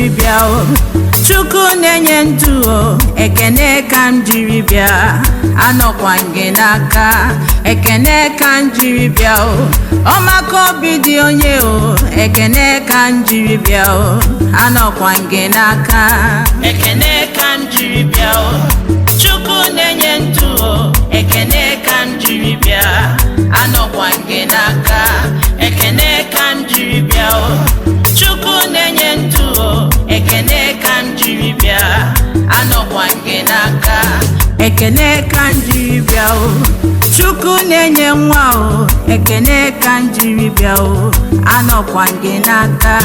jiri bịa o. Chukwu na-enye ndụ o, ekene ka m jiri bịa. Anọkwa m gị n'aka, ekene ka m jiri bịa o. Ọmaka obi dị onye o, ekene ka m jiri bịa o. Anọkwa m gị n'aka, ekene ka m jiri bịa o. Chukwu na-enye ndụ o, ekene ka m jiri bịa. Anọkwa m gị n'aka, ekene ka m jiri bịa o. Chukwu na-enye ndụ o, ekene ka m jiri bịa. Anọkwa m gị n'aka, ekene ka m jiri bịa o. Chukwu na-enye nwa o, ekene ka m jiri bịa o. Anọkwa m gị n'aka,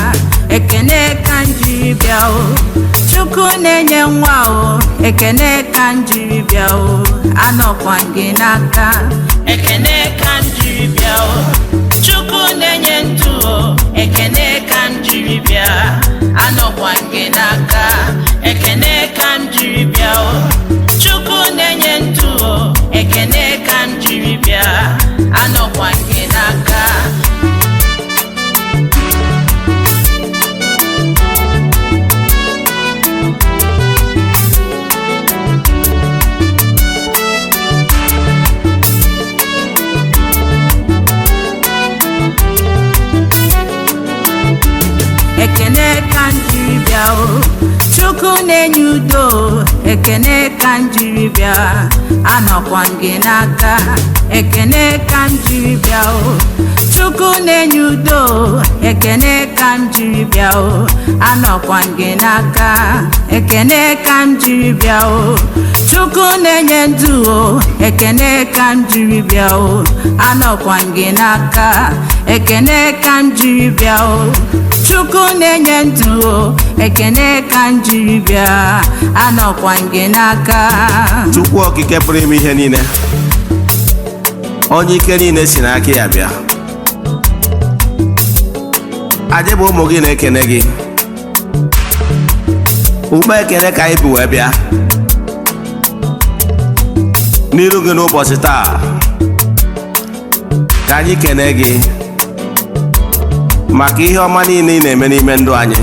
ekene ka m jiri bịa o. Chukwu na-enye nwa o, ekene ka m jiri bịa o. Anọkwa m gị n'aka, ekene ka m jiri bịa o. Chukwu na-enye ndụ o, ekene ka m jiri bịa. Anọkwa m gị n'aka, ekene ka m jiri bịa o. Chukwu na-enye ndụ o, ekene ka m jiri bịa. Anọkwa m gị n'aka. Ekene ka m jiri bịa o. Chukwu na-enye udo o, ekene ka m jiri bịa. Anọkwa m gị n'aka, ekene ka m jiri bịa o. Chukwu na-enye udo o, ekene ka m jiri bịa o. Anọkwa m gị n'aka, ekene ka m jiri bịa o. Chukwu na-enye ndụ o, ekene ka m jiri bịa o. Anọkwa m gị n'aka, ekene ka m jiri bịa o. Chukwu na-enye ndụ o, ekene ka m jiri bịa. Anọkwa m gị n'aka. Chukwu okike pụrụ ime ihe niile, onye ike niile si n'aka ya bịa. Anyị bụ ụmụ gị na-ekene gị. Ugbo ekene ka anyị bụ wee bịa n'iru gị n'ụbọchị taa, ka anyị kene gị maka ihe ọma niile ị na-eme n'ime ndụ anyị.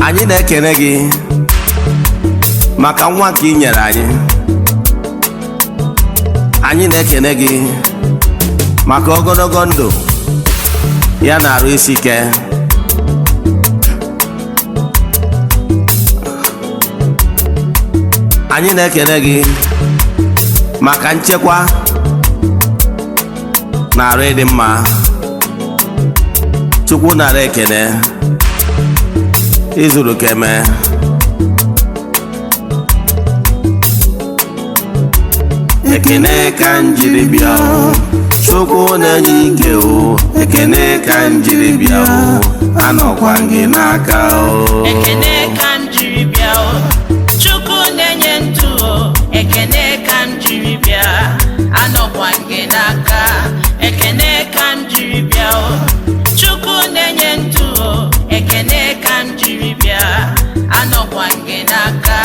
Anyị na-ekene gị maka nwa nke ị nyere anyị. Anyị na-ekene gị maka ogologo ndụ ya na arụ isi ike. Anyị na-ekene gị maka nchekwa na arụ ịdị mma. Chukwu nara ekene, izuru ka eme. Ekene ka m jiri bịa o, Chukwu na-enye ike o, ekene ka m jiri bịa o, anọkwa m gị n'aka o. Ekene ka m jiri bịa o. Chukwu na-enye ndụ o, ekene ka m jiri bịa. Anọkwa m gị n'aka, ekene ka m jiri bịa o. Chukwu na-enye ndụ o, ekene ka m jiri bịa. Anọkwa m gị n'aka.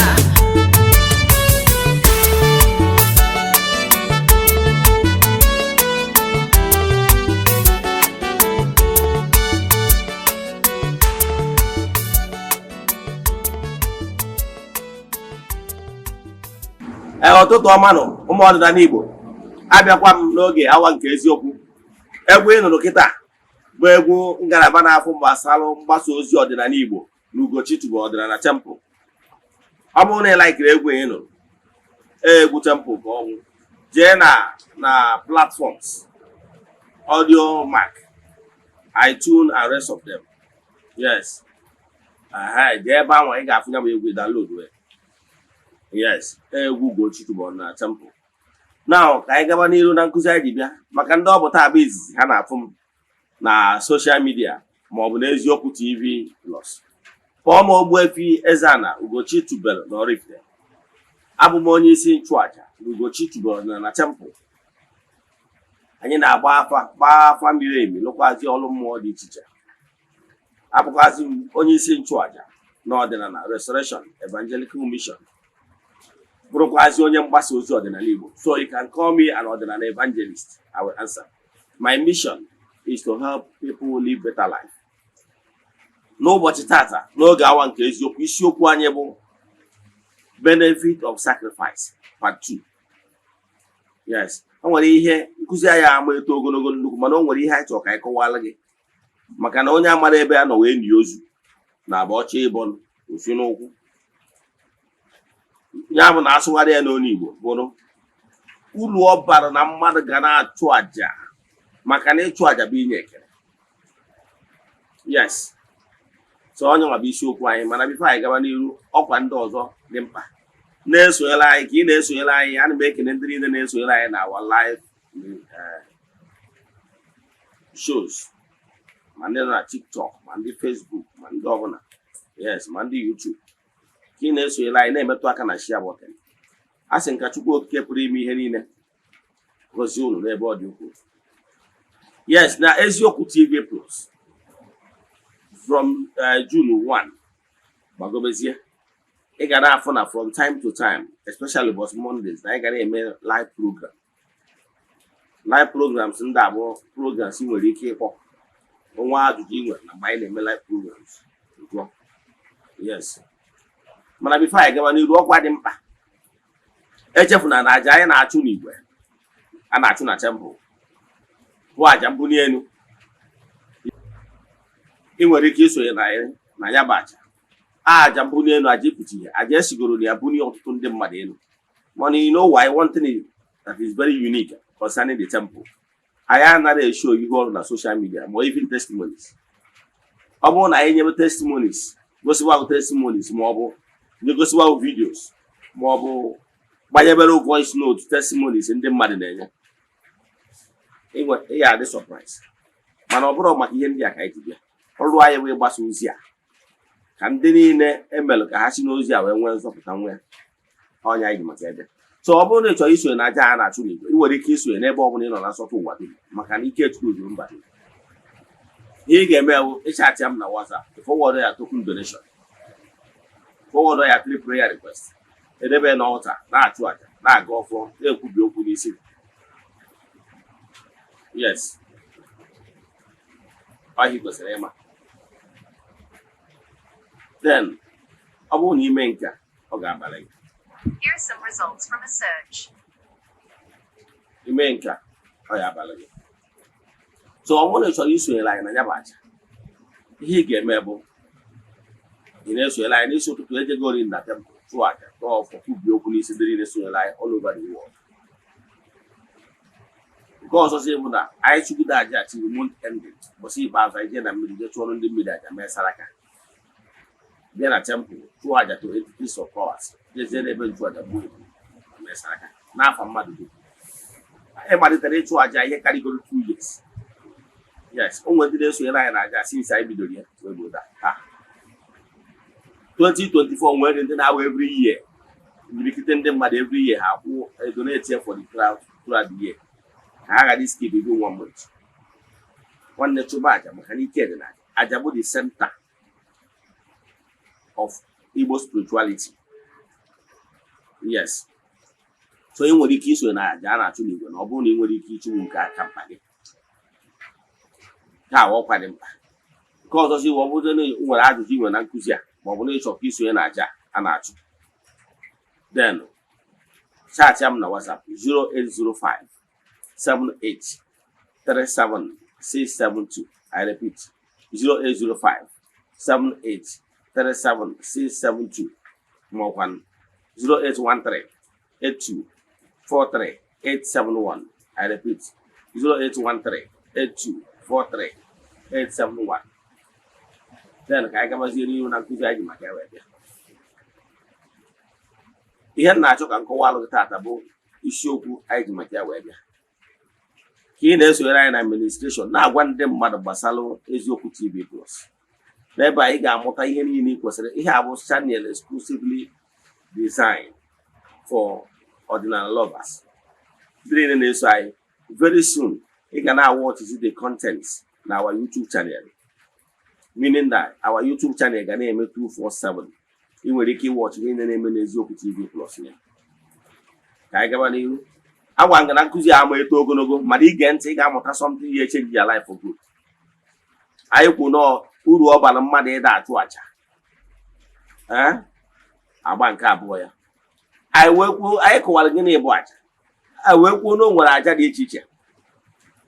Ee, ụtụtụ ọma nụ ụmụ ọdịnala Igbo. Abịakwa m n'oge awa nke eziokwu. Egwu ị nụrụ kịta bụ egwu ngalaba na-afụ gbasara mgbasa ozi ọdịnala Igbo na Ugochi tubelu ọdịnala temple. Ọ bụrụ na ị laikiri egwu ị nụrụ, egwu temple ka ọ bụ, jee na platforms Audiomack, iTunes and rest of them. Yes, jee ebe ahụ ị ga-afụ ya bụ egwu, download wee. Yes, egwu Ugochi tubelu na temple. Now ka anyị gaba n'iru na nkụzi anyị ji bịa. Maka ndị ọ bụ taa bụ izizi ha na-afụ m na social media ma ọ bụ n'Eziokwu TV Plus, kpọọ m Ogbuefi Eze-Ana Ugochi tubelu na Oraifite. Abụ m onye isi nchụaja na Ugochi tubelu na temple. Anyị na-agba afa, gbaa afa miri emi, lụkwazi ọrụ mmụọ dị iche iche. Abụkwazị m onye isi nchụaja na ọdịnala Restoration Evangelical Mission, bụrụkwazị onye mgbasa ozi ọdịnala Igbo. So you can call me an ọdịnala evangelist, I will answer. My mission is to help people live better life. N'ụbọchị tata, n'oge awa nke eziokwu, isiokwu anyị bụ benefit of sacrifice part 2. Yes, o nwere ihe nkụzi anyị ama eto ogologo nnukwu, mana o nwere ihe anyị chọrọ ka anyị kọwara gị, maka na onye amara ebe a nọ wee nie ozu na agba ọcha ịbọn osi n'ụkwụ ya bụ na asụgharị ya n'olu Igbo bụrụ uru ọ bara na mmadụ ga na-achụ àjà, maka na ịchụ àjà bụ inye ekele. Yes, so onye nwa bụ isiokwu anyị. Mana before anyị gaba n'iru, ọkwa ndị ọzọ dị mkpa na-esonyere anyị, ka ị na-esonyere anyị. Ana m ekele ndị niile na-esonyere anyị na our live shows, ma ndị nọ na TikTok, ma ndị Facebook, ma ndị ọbụla, yes, ma ndị YouTube. Ka ị na-esonyere anyị, na-emetụ aka na share button. A sị nka Chukwu Okike pụrụ ime ihe niile gọzie unu n'ebe ọ dị ukwuu. Yes, na Eziokwu TV Plus, from June 1 gbagobezie, ị ga na-afụ na from time to time, especially ụbọchị Mondays, na anyị ga na-eme live program. Live programs ndị abụọ, programs ị nwere ike ịkpọ nwa ajụjụ ị nwere na mgbe anyị na-eme live programs jụọ. Yes, mana before anyị gaba n'iru, ọkwa dị mkpa: echefuna na aja anyị na-achụ n'igwe a na-achụ na temple bụ aja mbuli elu. Ị nwere ike isonye na anyị na ya bụ aja, aja mbuli elu, aja ịpụta ihe, aja esigoro na ya bulie ọtụtụ ndị mmadụ elu. Mana you know why? One thing that is very unique concerning the temple, anyị anaghị eshow ihu ọrụ na social media ma even testimonies. Ọ bụrụ na anyị nyebe testimonies, gosiwa testimonies, ma ọ bụ gosiwa videos, ma ọ bụ gbanyebere voice note testimonies ndị mmadụ na-enye, ị ga-adị surprise. Mana ọ bụrụ maka ihe ndị a ka anyị ji bịa, ọrụ anyị wee gbasa ozi a ka ndị niile emelụ ka ha si n'ozi a wee nwee nzọpụta, nwee ọnya anyị ji maka ebe. So ọ bụrụ na ị chọrọ isonye na aja a na-achụ n'igwe, ị nwere ike isonye n'ebe ọ bụla ị nọ na nsọtụ ụwa dum, maka na ike Chukwu juru mba dum. Ihe ị ga-eme bụ ịchatị m na WhatsApp, forward ya token donation, forward ya three prayer request, edebe na altar, na-achụ aja, na-aga ọfọ, na-ekwubi okwu n'isi. Yes, ọ ihe ị kwesịrị ịma. Then ọ bụrụ na ime nke a, ọ ga-abalị gị. Here's some results from a search. Ime nke a, ọ ga-abalị gị. So ọ bụrụ na ị chọrọ isonyere anyị na ya bụ aja, ihe ị ga-eme bụ ị na-esonyere anyị n'isi ụtụtụ, ejegori na temple, chụọ aja, tọọ ọfọ, kwubie okwu n'isi ndị niile sonyere anyị all over the world. Nke ọzọ bụ na anyị chụgide aja till month ending, ụbọchị ikpeazụ anyị jee na mmiri, jee chụọrọ ndị mmiri aja, mee saraka, bịa na temple, chụọ aja to entities of powers, jezie n'ebe nchụaja, gbuo ebu, mee saraka n'afọ mmadụ dum. Anyị malitere ịchụ aja ihe karịgoro 2 years. Yes, o nwere ndị na-esonyere anyị na aja since anyị bidoro ya wee ruo taa, 2024. Nwere ndị na-awa every year, imirikite ndị mmadụ every year ha akwụ donate for the crowd throughout the year, ka ha ghara skip even one month. Nwanne, chụba aja, maka na ike dị na aja. Aja bụ the center of Igbo spirituality. Yes, so ị nwere ike isonye na aja a na-achụ n'igwe, na ọ bụrụ na ị nwere ike ịchụnwu nke aka mkpa gị ka ọkwa dị mkpa. Nke ọzọ si, ọ bụrụ na ị nwere ajụjụ ị nwere na nkụzi a, ma ọ bụ na ịchọ ka isonye na aja a na-achụ, then chat m na WhatsApp 0805 78 37 672. I repeat, 0805 78 37 672, ma ọkwa 0813 82 43 871. I repeat, 0813 82 43 871. Then ka anyị gabazie n'ihu na nkụzi anyị ji maka ya wee bịa. Ihe m na-achọ ka m kọwalụ gị taata bụ isiokwu anyị ji maka ya wee bịa. Ka ị na-esonyere anyị na administration, na-agwa ndị mmadụ gbasara Eziokwu TV Plus, n'ebe a ị ga-amụta ihe niile ị kwesịrị. Ihe a bụ channel exclusively designed for ọdịnala lovers. Ndị niile na-eso anyị, very soon ị ga na-watch the contents na our YouTube channel, meaning that our YouTube channel ga na-eme 247. Ị nwere ike ịwatch ihe niile na-eme n'Eziokwu TV Plus ya. Ka anyị gaba n'ihu. Agwa m gị na nkụzi a ama eto ogologo, mana ige ntị, ị ga-amụta something ya change your life for good. Anyị kwu nọọ Uru ọ bara mmadụ ịda achụ àjà. Ee, agba nke abụọ ya, anyị wee kwuo, anyị kọwara gịnị bụ àjà. Anyị wee kwuo na o nwere àjà dị iche iche.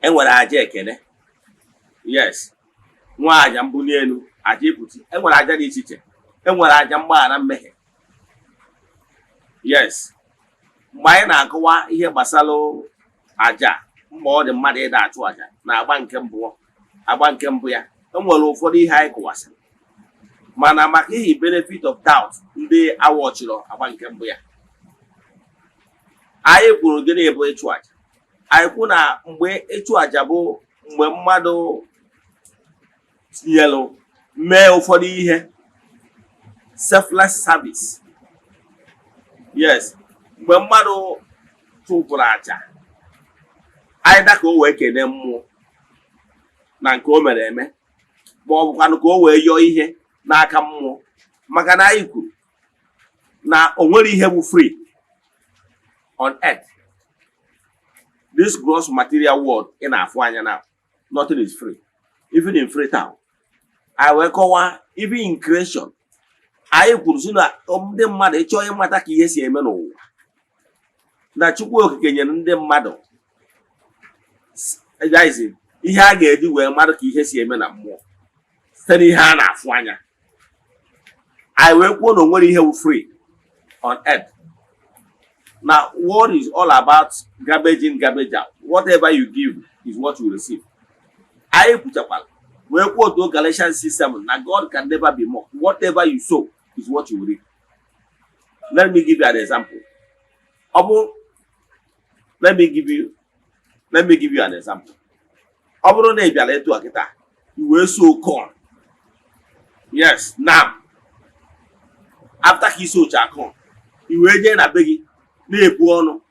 E nwere àjà ekele, yes, nwa àjà mbuli elu, àjà ịpụti. E nwere àjà dị iche iche. E nwere àjà mgbaghara mmehie. Yes, mgbe anyị na-akọwa ihe gbasara àjà, mgbe ọ dị mmadụ ịda achụ àjà na agba nke mbụ ya, e nwere ụfọdụ ihe anyị kọwasịrị, mana maka ihi benefit of doubt, ndị awọchịrọ agba nke mbụ ya, anyị kwuru gịnị bụ ịchụ àjà. Anyị kwu na mgbe ịchụ àjà bụ mgbe mmadụ tinyelụ mee ụfọdụ ihe, selfless service. Yes, mgbe mmadụ chụpụrụ àjà either ka o wee kene mmụọ na nke o mere eme, ma ọ bụkwanụ ka o wee yọọ ihe n'aka mmụọ, maka na anyị kwuru na o nwere ihe bụ free on earth, this gross material world ị na-afụ anya now. Nothing is free, even in free town. Anyị wee kọwaa, even in creation, anyị kwuru sị na ndị mmadụ ịchọ ịmata ka ihe si eme n'ụwa, na Chukwu Okike nyere ndị mmadụ guys ihe a ga-eji wee mmadụ ka ihe si eme na mmụọ site n'ihe a na-afụ anya. Anyị wee kwuo na o nwere ihe wụ free on earth, na world is all about garbage in, garbage out. Whatever you give is what you receive. Anyị kwuchakwara wee kwuo otu Galatians 6:7 na God can never be mocked. Whatever you sow is what you will reap. Let me give you an example. Ọ bụ let me give you an example. Ọ bụrụ na ị bịara etu a kịta, i wee sow corn. Yes, now after ka i sowcha corn, i wee jee na be gị na-ebu ọnụ,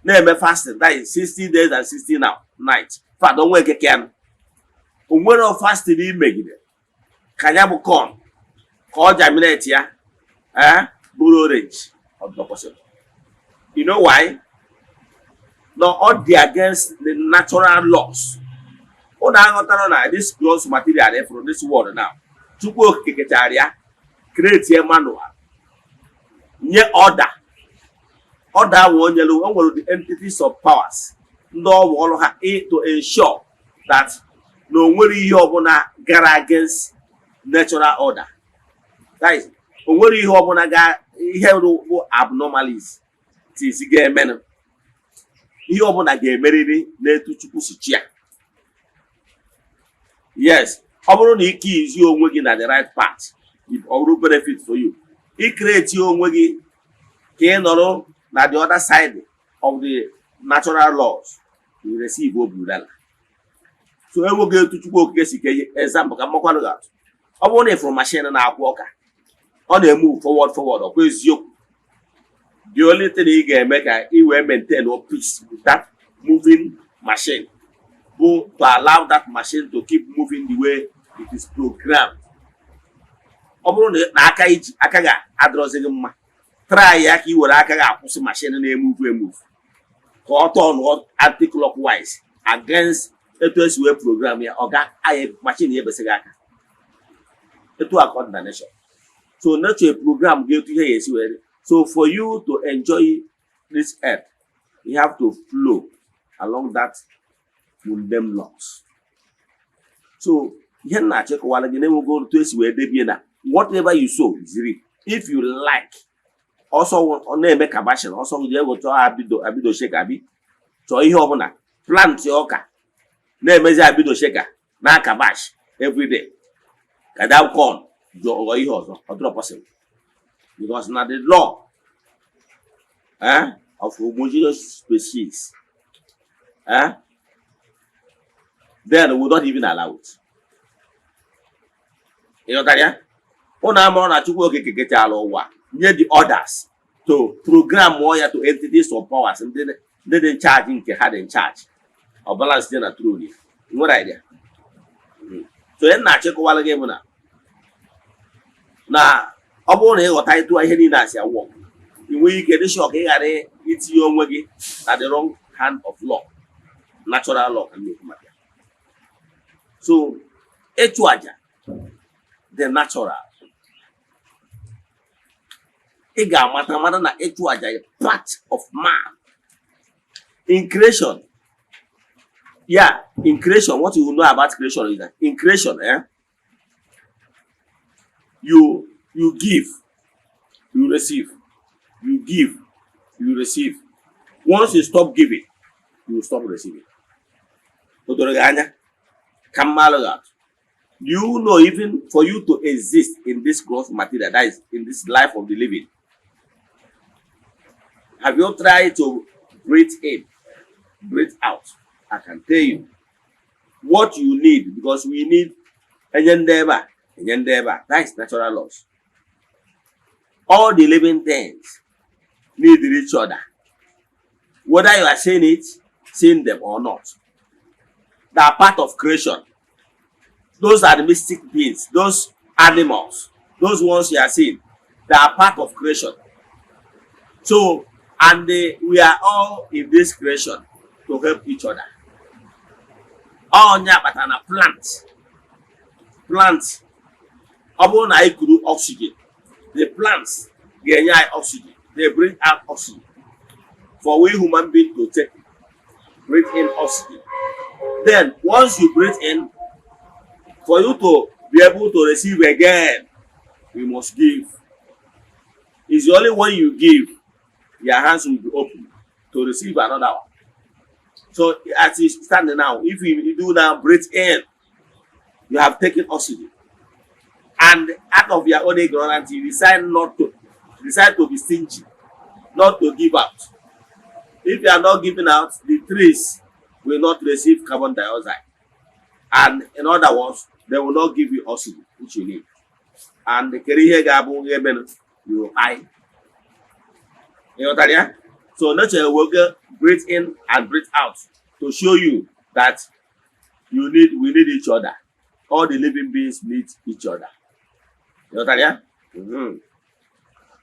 na-eme fasting, that is 60 days and 60 now night. Fada onwe ekeke ya o nwere fasting imegide ka ya bụ corn ka ọ germinate ya, eh, bụrụ orange. Ọ dị possible. You know why? No, ọ dị against the natural laws. Ụnụ aghọtara na this gross material from this world now, Chukwu Okike kechara ya, create a manual, nye order. Order ahụ o nyere, o nwere the entities of powers ndị ọ bụ ọrụ ha to ensure that na o nwere ihe ọbụla gara against natural order. That is, o nwere ihe ọbụla ga ihe bụ abnormalities ga-emenụ. Ihe ọbụla ga-emerịrị n'etu Chukwu si chi ya. Yes, ọ bụrụ na ike izi onwe gị na the right path, ọ bụrụ benefit for you. Icreate onwe gị ka ị nọrọ na the other side of the natural laws, you receive obrudala. So enweghị etu Chukwu Okike si kee ihe. Example ka mmakwanụ ga-atụ: ọ bụrụ na ịfụrụ machine na-akwụ ọka, ọ na-emove forward, forward, ọkwa eziokwu? The only thing ị ga-eme ka ị wee maintain or peace with that moving machine bụ to allow that machine to keep moving the way it is programmed. Ọ bụrụ na aka iji aka ga adịrọzi gị mma, try ya ka ị were aka gị akwụsị machine na-emove emove ka ọ turn anti-clockwise against etu esi wee program ya. Ọ ga machine ya ebesi gị aka. Etu a ka ọ dị na nature. So nature program gị etu ihe ya esi wee dị. So for you to enjoy this earth, you have to flow along that mundane laws. So ihe m na-achọ ịkọwara gị na-enweghị otu esi wee debie na whatever you sow is reap. If you like, ọsọ ọ na-eme kabashin, ọsọ gị ego chọọ abido abido sheka, abi chọọ ihe ọbụla, plant ọka na-emezi abido sheka na kabash everyday ka that corn ghọọ ihe ọzọ, ọ dịrọ possible, because na the law of homogeneous species, then we don't even allow it. Ịghọtara ya? Ụnụ amụrụ na Chukwu Okike kechara ụwa, nye the orders to program ya to entities of powers ndị dị in charge, nke ha dị in charge ọ balance dị na throne ya. Nwere idea? So ihe m na-achịkọwara gị bụ na ọ bụrụ na ịghọta etu ihe niile a si awọ, ị nwee ike dị sure ka ị ghara itinye onwe gị na the wrong hand of law, natural law ka m na-ekwu maka ya. So ịchụ aja The natural. Ị ga-amata mara na ịchụ aja is part of man. In creation, yeah, in creation, what you know about creation is that in creation, you give, you receive, you give, you receive. Once you stop giving, you will stop receiving. O doro gị anya ka mmalụ gị atụ? Do you know, even for you to exist in this gross material, that is, in this life of the living, have you tried to breathe in, breathe out? I can tell you what you need, because we need enye ndị ebe a, enye ndị ebe a. That is natural laws. All the living things need each other, whether you are seeing it, seeing them or not. They are part of creation. Those are the mystic beings, those animals, those ones you are seeing, they are part of creation. So, and we are all in this creation to help each other. Ọnya kpatara na plant, ọ bụrụ na anyị kuru oxygen, the plants ga-enye anyị oxygen. They bring out oxygen for we human being to take, breathe in oxygen. Then once you breathe in, for you to be able to receive again, you must give. It's only when you give, your hands will be open to receive another one. So as you stand now, if you do now breathe in, you have taken oxygen, and out of your own ignorance, you decide not to, decide to be stingy, not to give out. If you are not giving out, the trees will not receive carbon dioxide, and in other words, they will not give you oxygen which you need. And kedu ihe ga-abụ ihe mere? You will die. Ịghọtara ya? So nature will go breathe in and breathe out to show you that you need we need each other. All the living beings need each other. Ịghọtara ya?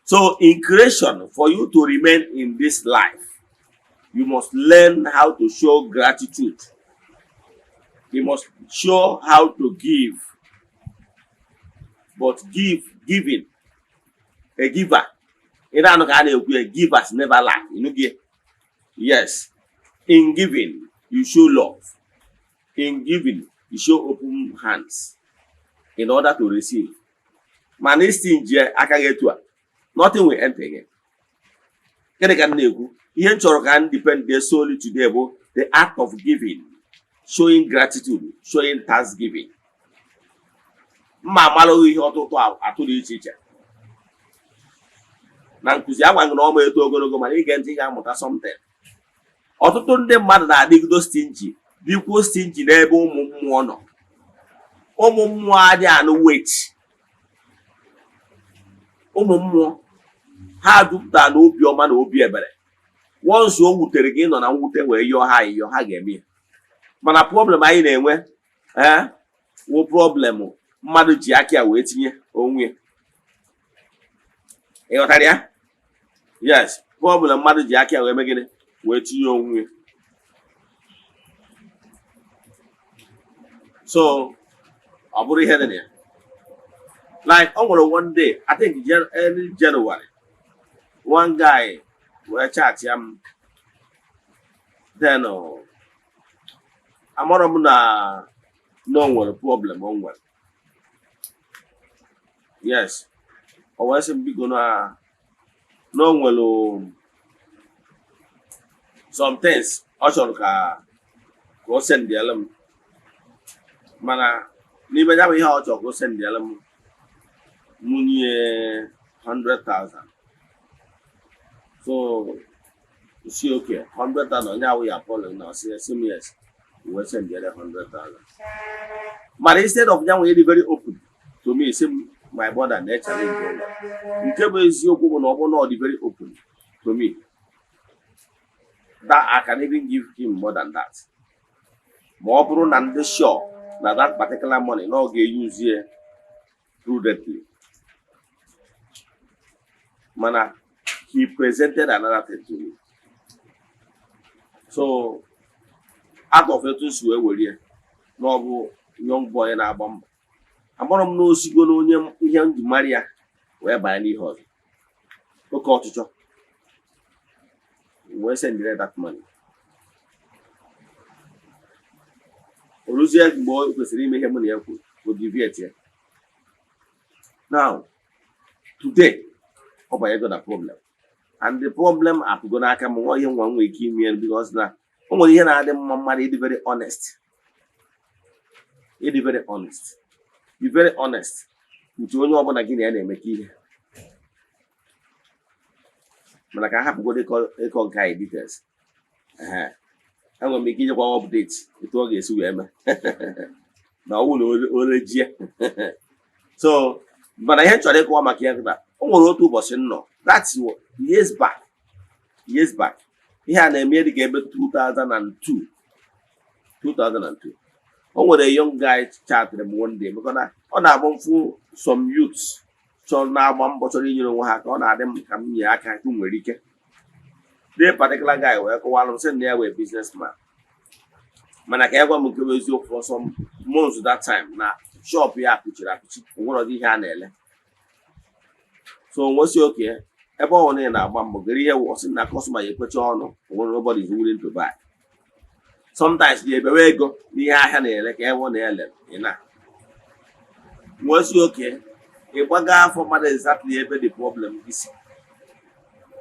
So in creation, for you to remain in this life, you must learn how to show gratitude. You must show how to give. But give, giving, a giver, ị na-anụ ka a na-ekwu ya, givers never lack. You know gị? Yes, in giving you show love. In giving you show open hands in order to receive. Mana isi nji aka gị etu a, nothing will enter again. Gịnị ka m na-ekwu? Ihe m chọrọ ka m depend there solely today bụ the act of giving, showing gratitude, showing thanksgiving. Mma amalụghị ihe ọtụtụ atụ dị iche iche na nkụzi agwaghị na ọma eto ogologo, mana ige ntị, ị ga-amụta something. Ọtụtụ ndị mmadụ na-adịgido stingy, dịkwuo stingy n'ebe ụmụ mmụọ nọ. Ụmụ mmụọ adịghị anụ wait. Ụmụ mmụọ ha jupụtara na obi ọma na obi ebere. Once o wutere gị, nọ na mwute wee yọọ ha ayịyọ, ha ga-eme ya. Mana problem anyị na-enwe, ee, wụ problem mmadụ ji aka ya wee tinye onwe ya. Ị ghọtara ya? Yes, problem mmadụ ji aka ya wee mee gịnị? Wee tinye onwe ya. So ọ bụrụ ihe dị na ya, like o nwere one day, I think early January, one guy wee chat ya m. Then amarọ m na o nwere problem o nwere. Yes, o wee sị m biko na o nwere some things ọ chọrọ ka o sendiela m. Mana n'ime ya bụ ihe ọ chọrọ ka o sendiela m, nwunye 100,000. So si okay, 100,000, onye awụ ya problem na ọsị sị m yes, wee sendiela 100,000. Mana instead of ya nwere dị very open to me, sị m, my brother, na challenge o nwere, nke bụ eziokwu bụ na ọ bụrụ na ọ dị very open to me, that I can even give him more than that, ma ọ bụrụ na ndị sure na that particular money na ọ ga-eyuzie prudently. Mana he presented another thing to me. So out of etu si wee were ya na ọ bụ young boy na-agba mbọ. Agbọrọ m na osigo na onye ihe m ji mara ya wee banye n'ihe ọzọ, oke ọchịchọ, wee sendịrị that money. O ruzie mgbe o kwesịrị ime ihe mụ na ya kwuru, o deviate ya. Now today ọ banyego na problem, and the problem apụgo n'aka m. Nwa ihe nwa nwee ike ime ya, because na o nwere ihe na-adị mma mmadụ ịdị very honest, ịdị very honest, be very honest with onye ọbụla gị na ya na-emekọ ihe. Mana ka a hapụgodo ịkọ nke anyị details. Ehe, enwere m ike ijekwa update etu ọ ga-esi wee mee na ọ bụrụ na o rejie. So mana ihe m chọrọ ịkọwa maka ya kịta, o nwere otu ụbọchị m nọ, that's years back, years back, ihe a na-eme dịka ebe 2002, 2002. O nwere young guy chatịrị m one day, maka na ọ na-agba mfụ some youths chọrọ na-agba mbọ, chọrọ inyere onwe ha ka ọ na-adị m ka m nye aka ka m nwere ike. The particular guy wee kọwara m sị na ya wee businessman, mana ka ya gwa m nke bụ eziokwu, for some months that time na shop ya akụchiri akụchi, o nwere ọdị ihe a na-ele. So nwesị oke ebe ọ bụla ị na-agba mbọ gere ihe, ọ sị na customer ya ekwecha ọnụ, onwere nobody is willing to buy. Sometimes ya ebewe ego n'ihe ahịa na-ere ka ebe ọ na-ele. Ị na nwesị oke ịgbaga afọ mmadụ exactly ebe the problem gị si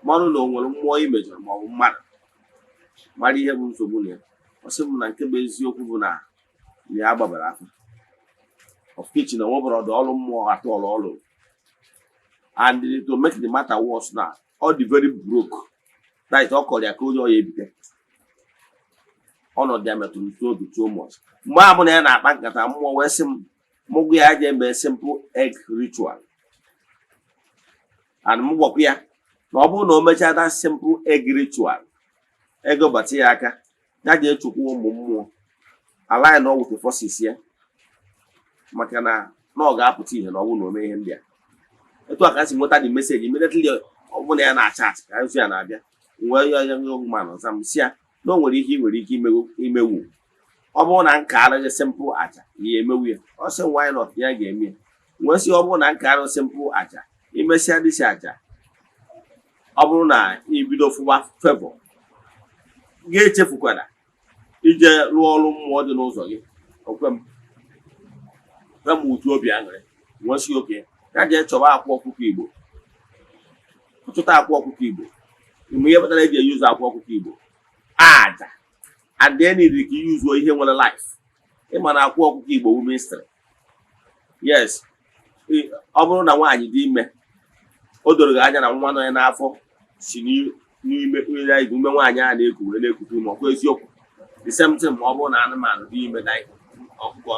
mmanụ, na o nwere mmụọ i mejọrọ ma ọ bụ mmadụ mara ihe bụ nsogbu na ya. Ọ sị m na nke bụ eziokwu bụ na ya gbabara afọ of which na nwebara ọdụ ọrụ mmụọ atọ ọrụ ọrụ, and to make the matter worse, na ọ dị very broke. That is, ọ kọrọ ya ka onye ọ ya ebite. Ọnọdụ ya metụrụ ntu obi too much. Mgbe a mụ na ya na-akpa nkata, mmụọ wee sị m mụ gwa ya jee mee simple egg ritual, and m gwakwa ya na ọ bụrụ na o mechaa that simple egg ritual, ego bata ya aka, ya jee chukwu ụmụ mmụọ align ọ with the forces ya, maka na ọ ga-apụta ihe na ọ bụrụ na o mee ihe ndị a. Etu a ka si nweta the message immediately. Ọ bụrụ na ya na-achat ka nso ya na-abịa, wee ya ya man ọza m si ya na o nwere ihe ị nwere ike imewu. Ọ bụrụ na nka arụghị simple aja ya emewu ya, ọ sị why not, ya ga-eme ya. Wee sị ọ bụrụ na nka arụ simple aja, imesịa dịsi aja, ọ bụrụ na ibido fụwa favor, ga-echefukwana ije rụọ ọrụ mmụọ dị n'ụzọ gị. Okwe m kwe m utu obi aṅụrị. Wee sị oke ya jee chọba akwa ọkụkọ Igbo, chọta akwa ọkụkọ Igbo. Mgbe ihe kpatara eji eyuzu akwa ọkụkọ Igbo aja, and then need ka iyuzuo ihe nwere life. Ịma na akwa ọkụkọ Igbo wu mystery. Yes, ọ bụrụ na nwaanyị dị ime, o doro gị anya na nwa nọ ya n'afọ si n'ime ume nwaanyị a na-eku wee na-ekute ume, ọkwa eziokwu? The same thing ma ọ bụrụ na anụmanụ dị ime, like ọkụkọ,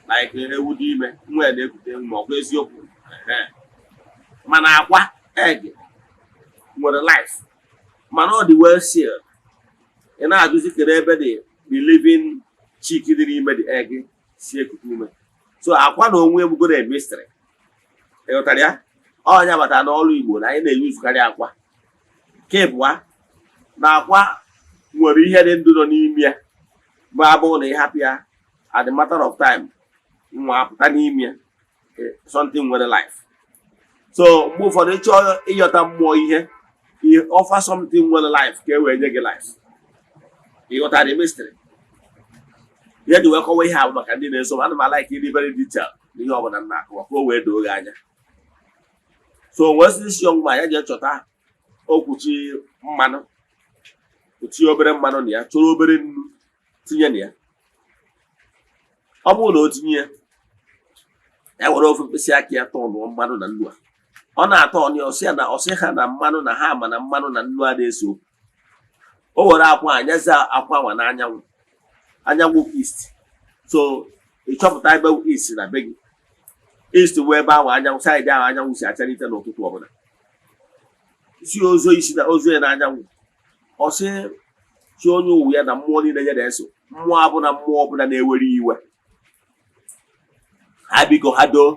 like ewu dị ime, nwa ya na-ekute ume, ọkwa eziokwu? Ehe. Mana akwa egg nwere life, mana ọ dị well sealed. Ị na-ajụzi kedu ebe the living chick dị n'ime the egg si ekute ume. So akwa na onwe egbugoro a mystery. Ị ghọtara ya? Ọnya batara n'ọrụ Igbo na anyị na-eyuzukarị akwa nke ịbụa na akwa nwere ihe dị ndụ nọ n'ime ya, bụ abụghị na ịhapụ ya, at the matter of time nwa apụta n'ime ya, something nwere life. So mgbe ụfọdụ ịchọọ ịyọta mmụọ ihe, offer something nwere life ka e wee nye gị life. Ịghọtara the mystery? Ihe ji wee kọwa ihe a bụ maka ndị na-eso m, ana m alike ịdị very detail n'ihe ọbụla m na-akọwa ka o wee doo gị anya. So wee sị this young man ya jee chọta okwuchi mmanụ, tinye obere mmanụ na ya, chọrọ obere nnu tinye na ya. Ọ bụrụ na o tinye ya, ya were ofe mkpịsị aka ya tọnụọ mmanụ na nnu a. Ọ na-atọ ọnụ ya, ọsị ya na ọsị ha na mmanụ na ha ma na mmanụ na nnu a na-ese okwu. O were akwa anyazi akwa nwa n'anyanwụ, anyanwụ east. So ịchọpụta ebe east na be gị, east bụ ebe ahụ anyanwụ, side ahụ anyanwụ si achalite n'ụtụtụ ọbụla. Si ozo isi na ozo ya n'anyanwụ, ọsị chi onye ụwa ya na mmụọ niile ya na-eso, mmụọ abụna mmụọ ọbụla na-ewere iwe ha, biko ha doo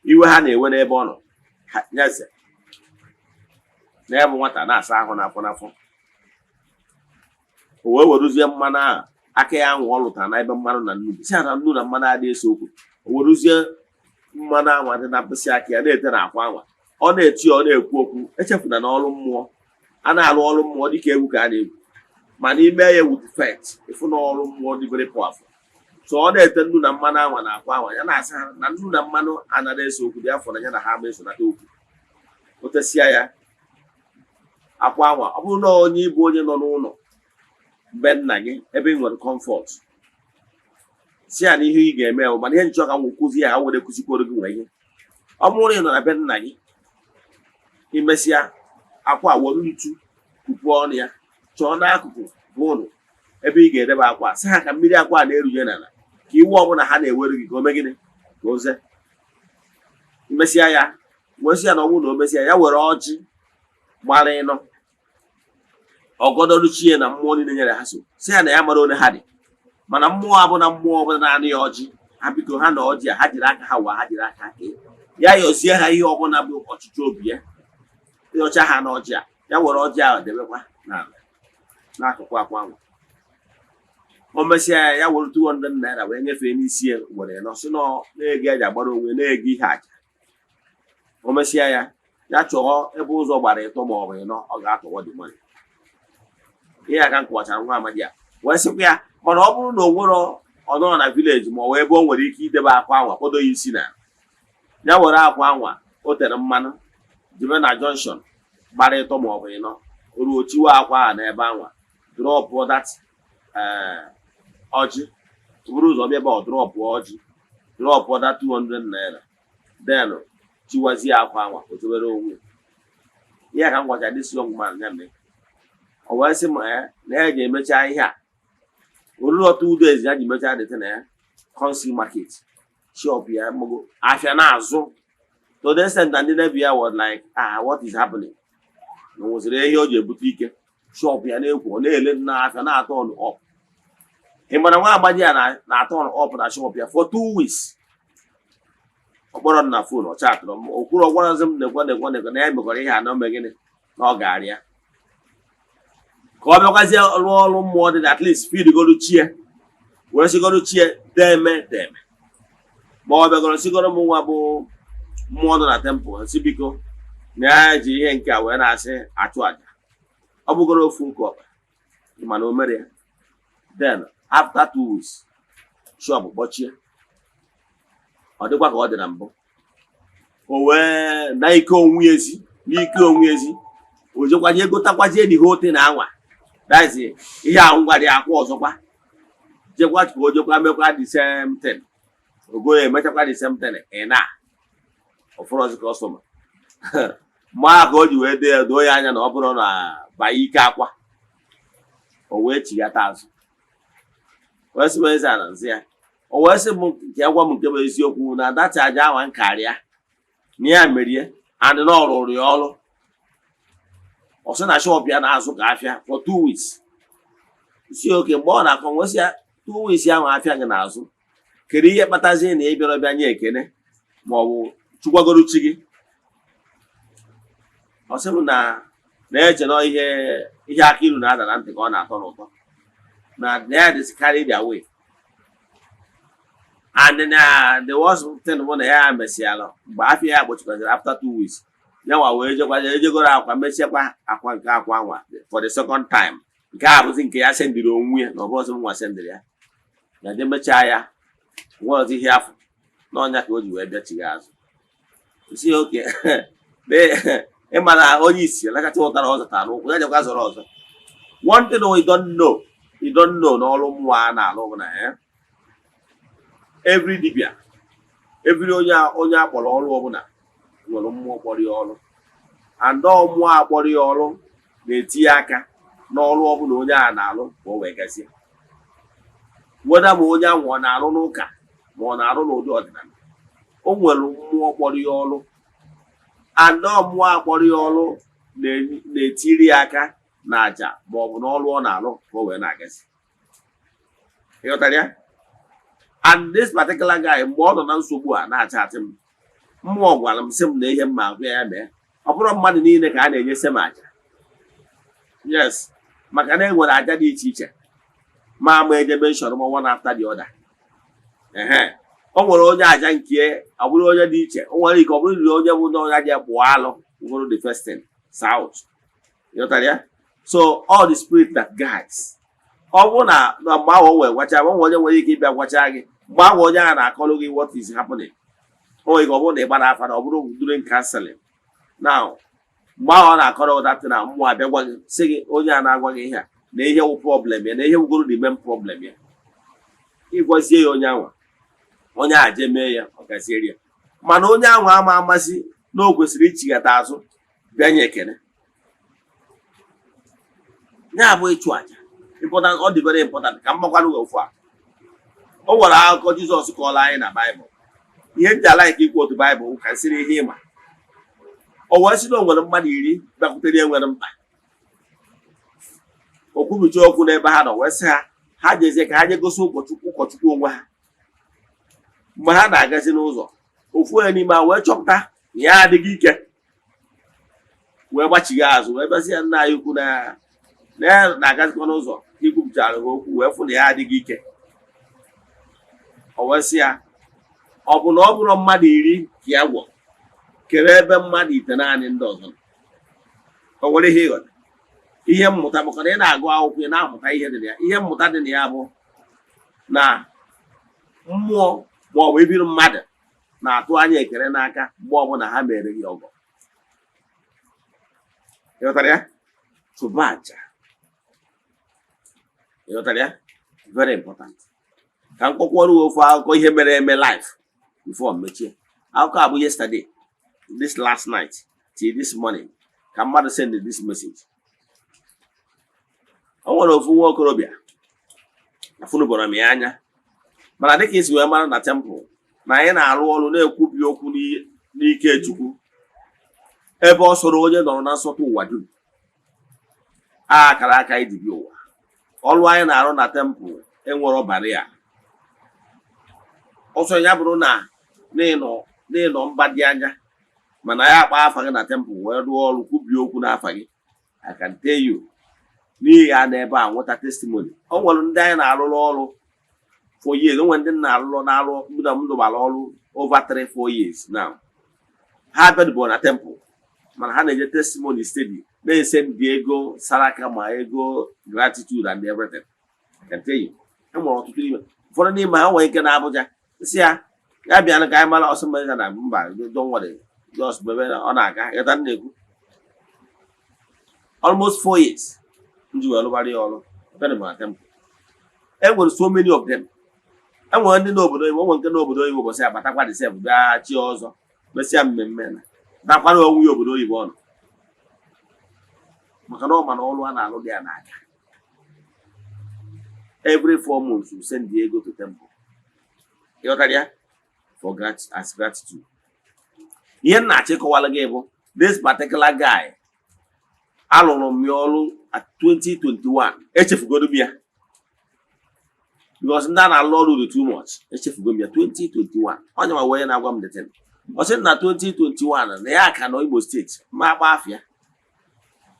iwe ha na-ewe n'ebe ọ nọ. Ha nyaze na ya bụ nwata na-asa ahụ n'afọ n'afọ. O wee weruzie mmanụ ahụ aka ya ahụ ọ lụtara n'ebe mmanụ na nnu, si ya na nnu na mmanụ adịghị ese okwu. O weruzie mmanụ anwa dị na mkpịsị aka ya na-ete na akwa anwa. Ọ na-eti ya, ọ na-ekwu okwu. Echefuna na ọrụ mmụọ a na-arụ, ọrụ mmụọ dịka egwu ka a na-egwu, mana ime ya with faith, ịfụ na ọrụ mmụọ dị very powerful. So ọ na-ete nnu na mmanụ anwa na akwa anwa, ya na-asị ha na nnu na mmanụ anaghị ese okwu dị afọ na ya na ha ma esonata okwu. O tesia ya akwa anwa, ọ bụrụ na onye ịbụ onye nọ n'ụlọ be nna gị ebe ị nwere comfort, si ya na ihe ị ga-eme bụ, mana ihe nchọ ka m kụzi ya, ha were kụzikworo gị nwere ihe. Ọ bụrụ na ị nọ na be nna gị, imesịa akwa, were ntu kupuo ọnụ ya, chọọ n'akụkụ bụ ụlọ ebe ị ga-edebe akwa, sị ha ka mmiri akwa a na-erunye n'ala, ka iwu ọbụla ha na-ewere gị ka o mee gịnị, ka o zee. Imesịa ya, wesị ya na ọ bụrụ na o mesịa ya, were ọjị gbara ịnọ ọgọdọruchie na mmụọ niile nyere ha so, sị ya na ya mara ole ha dị, mana mmụọ abụ na mmụọ ọbụla na-anụ ya ọjị ha, biko ha na ọjị a ha jiri aka ha waa, ha jiri aka ha kee ya, yọzie ha ihe ọbụla bụ ọchịchị obi ya, yọcha ha na ọjị a, ya were ọjị ahụ debekwa n'ala n'akụkụ akwa ahụ. O mesịa ya, ya were 200 naira wee nyefee n'isi ya, were nọ si na-ego eji agbara onwe na-ego ihe aja. O mesịa ya, ya chọọ ebe ụzọ gbara ịtọ ma ọ bụ ịnọ ọ ga-atọwọ dị money. Ihe a ka m kọwachara nwa amadi a, wee sịkwa ya, mana ọ bụrụ na o nwero, ọ nọrọ na village ma ọ bụ ebe o nwere ike idebe akwa anwa kpodo ya isi na ya, were akwa anwa o tere mmanụ jebe na junction gbara ịtọ ma ọ bụ ịnọ, ruo chiwe akwa a n'ebe anwa, drop that ọjị, buru ụzọ bịa ebe ọ drop ọjị, drop that 200 naira, then chiwazie akwa anwa, o tobere onwe ya. Ihe ka m gwacha this young man ya mee, o wee sị m ya na ya ji emecha ihe a olu 2 days ya ji mechaa dịtị na ya council market shop ya mago afịa na-azụ to the extent na ndị neighbor ya was like, "Ah, what is happening?" Na o nweziri ihe o ji ebute ike shop ya na-ekwo, ọ na-ele na afịa na-atọ ọnụ up. Ị mara nwa agbadi ya na-atọ ọnụ up na shop ya for 2 weeks. Ọ kpọrọ m na phone, ọ chatụrụ m, o kwuru, ọ gwarazi m nekwa nekwa nekwa na ya mekwara ihe a na ome gịnị na ọ ga-arịa ka ọ bịakwazie rụọ ọrụ mmụọ dị na at least feedgoro chie, wee sigoro chie deme deme, ma ọ bịagoro sigoro m nwa bụ mmụọ nọ na temple, si biko na ya ji ihe nke a wee na-asị achụ aja, ọ bụgoro ofu nke ọkpa, mana o mere ya. Then after 2 weeks, shop kpọchie, ọ dịkwa ka ọ dị na mbụ. O wee na ike onwe ezi n'ike onwe ezi, o jekwaje gotakwazie the whole thing na anwa, that is ihe ahụ ngwa dị akwa ọzọkwa, jekwa ka o jekwa mekwa the same thing, ogo ya emechakwa the same thing. Ị na ọfụrọzi customer mgbe ahụ ka o ji wee doo ya doo ya anya na ọ bụrụ na banye ike akwa, o wee chighata azụ, wee sị m eze a na nzi ya, o wee sị m nke ya gwa m nke bụ eziokwu na data aja anwa nkarịa na ya merie and na ọ rụrụ ya ọrụ. Ọ sị na shop ya na-azụ ka afịa for 2 weeks. Si oke mgbe ọ na-akọ, nwesị ya 2 weeks ahụ afịa gị na-azụ, kedu ihe kpatazie na ị bịara bịa nye ekene ma ọ bụ chụkwagoro chi gị? Ọ sị m na na-eche na ihe ihe aka ilu na-ada na ntị ka ọ na-atọ n'ụtọ, na ya dị carried away, and na the worst thing bụ na ya mesịala mgbe afịa ya gbochikwaziri after 2 weeks, ya nwa wee jekwaje ejegoro akwa, mechiekwa akwa nke akwa nwa for the second time. Nke a bụzi nke ya sendịrị onwe ya, na ọ bụrụzi nwa sendịrị ya, ya je mechaa ya, nwere ọzọ ihe afọ n'ọnya ka o ji wee bịachigha azụ. Si oke ịma na onye isi lakacha ụtara ọ zụtara n'ụkwụ ya jekwa zọrọ ọzọ. One thing we don't know, you don't know n'ọrụ mmụọ a na-alụ bụ na every dibia, every onye onye akpọrọ ọrụ ọbụla nwere mmụọ kpọrọ ya ọrụ, and ọ mmụọ akpọrọ ya ọrụ na-etinye aka n'ọrụ ọbụla onye a na-alụ ka o wee gazie, weda ma onye ahụ ọ na-arụ n'ụka ma ọ na-arụ n'ụdị ọdịnala, o nwere mmụọ kpọrọ ya ọrụ, and ọ mmụọ akpọrọ ya ọrụ na-etiri ya aka na àjà ma ọ bụ n'ọrụ ọ na-alụ ka o wee na-agazi. Ịghọtara ya? And this particular guy, mgbe ọ nọ na nsogbu a na-acha atị m, mmụọ gwara m sị m na ihe mma agwa ya mee, ọ bụrụ mmadụ niile ka a na-enye same aja. Yes, maka na e nwere aja dị iche iche, ma ama eje mention m one after the other. Ehe, O nwere onye aja nke ọ bụrụ onye dị iche. O nwere ike ọ bụrụ na onye bụ na onye aja pụọ alụ nwere the first thing south. Ịghọtara ya? So all the spirit that guides, ọ bụrụ na mgbe ahụ o nwere gwacha, o nwere onye nwere ike ịbịa gwacha gị mgbe ahụ onye ahụ na-akọrọ gị what is happening. O nwere ike ọ bụrụ na ị gbara afa, na ọ bụrụ during counseling now, mgbe ahụ ọ na-akọrọ that na mmụọ abịa gwa gị, sị gị onye a na-agwa gị ihe a na ihe wụ problem ya, na ihe wugoro the main problem ya. Ịgwazie ya onye anwa, onye a jee mee ya, ọ gaziere ya. Mana onye ahụ ama amasị na o kwesịrị ichighata azụ bịa nye ekene. Ya bụ ịchụ aja important, ọ dị very important. Ka m makwanụ gị ofu a, o nwere akụkọ Jizọs kọọrọ anyị na Baịbụl. Ihe m ji ala ike ikwu otu Baịbụl ka siri ihe ịma, o wee sị na o nwere mmadụ 10 bịakwutere ya nwere mkpa. O kwubicha okwu n'ebe ha nọ, wee sị ha, ha jezie ka ha je gosi ụkọchukwu, ụkọchukwu onwe ha. Mgbe ha na-agazi n'ụzọ, ofu onye n'ime ha wee chọpụta na ya adịghị ike, wee gbachigha azụ, wee bịazi ya, nna anyị ukwu, na ya na-agazikwa n'ụzọ. Ikwupụtara ha okwu, wee fụ na ya adịghị ike. O wee sị ya, ọ bụ na ọ bụrụ mmadụ 10 ka ya gwọ kere ebe mmadụ 9 ndị ọzọ nọ? O nwere ihe ịghọta, ihe mmụta, maka na ị na-agụ akwụkwọ, ị na-amụta ihe dị na ya. Ihe mmụta dị na ya bụ na mmụọ ma ọ bụ ebiri mmadụ na-atụ anya ekele n'aka mgbe ọbụla ha mere gị ọgọ. Ịghọtara ya? Chụba aja. Ịghọtara ya? Very important. Ka m kọkwara gị ofu akụkọ ihe mere eme life before m mechie. Akụkọ a bụ yesterday, this last night till this morning, ka mmadụ send this message. O nwere ofu nwa okorobịa afụnụbọrọ m ya anya, mana dịka esi wee mara na temple na anyị na-arụ ọrụ, na-ekwubi okwu n'ike Chukwu, ebe ọ sọrọ onye nọrọ na nsọtụ ụwa dum, a akara aka anyị ji bịa ụwa. Ọrụ anyị na-arụ na temple enwero barrier. Ọsọ ya bụrụ na n'ịnọ mba dị anya, mana ya akpa afa gị na temple wee rụọ ọrụ, kwubie okwu n'afa gị, I can tell you, n'ihi ya na ebe a nweta testimony. O nwere ndị anyị na-arụrụ ọrụ for years. O nwere ndị na-arụrụ na-arụ na m rụbara ọrụ over 3 4 years now. Ha abịadụbụ na temple, mana ha na-enye testimony steady, na-ese ndị ego saraka ma ego gratitude and everything. I can tell you, e nwere ọtụtụ n'ime, ụfọdụ n'ime ha nwere ike na Abuja sị ya, ya bịa ka anyị mara ọsọ mmanya na mba. Don't worry, just mebe ọ na-aga. Ịghọta m na-ekwu? Almost 4 years m ji wee rụbara ya ọrụ, ọbịa na temple. E nwere so many of them. E nwere ndị n'obodo oyibo, nwere nke n'obodo oyibo ụbọchị abatakwa the same, bịa chi ọzọ, mesịa mmemme na nakwara onwe ya obodo oyibo ọnụ, maka na ọ ma na ọrụ a na-alụ dị ya n'aka. Every 4 months we send the ego to temple. Ịghọtara ya? For as gratitude. Ihe m na-achọ ịkọwara gị bụ this particular guy, alụrụ m ya ọrụ at 2021. Echefugodo m ya because ndị a na-alụ ọrụ dị too much. Echefugo m ya 2021. Onye ma wee na-agwa m the thing, ọ sị na 2021 na ya ka nọ Imo Steeti ma agba afịa,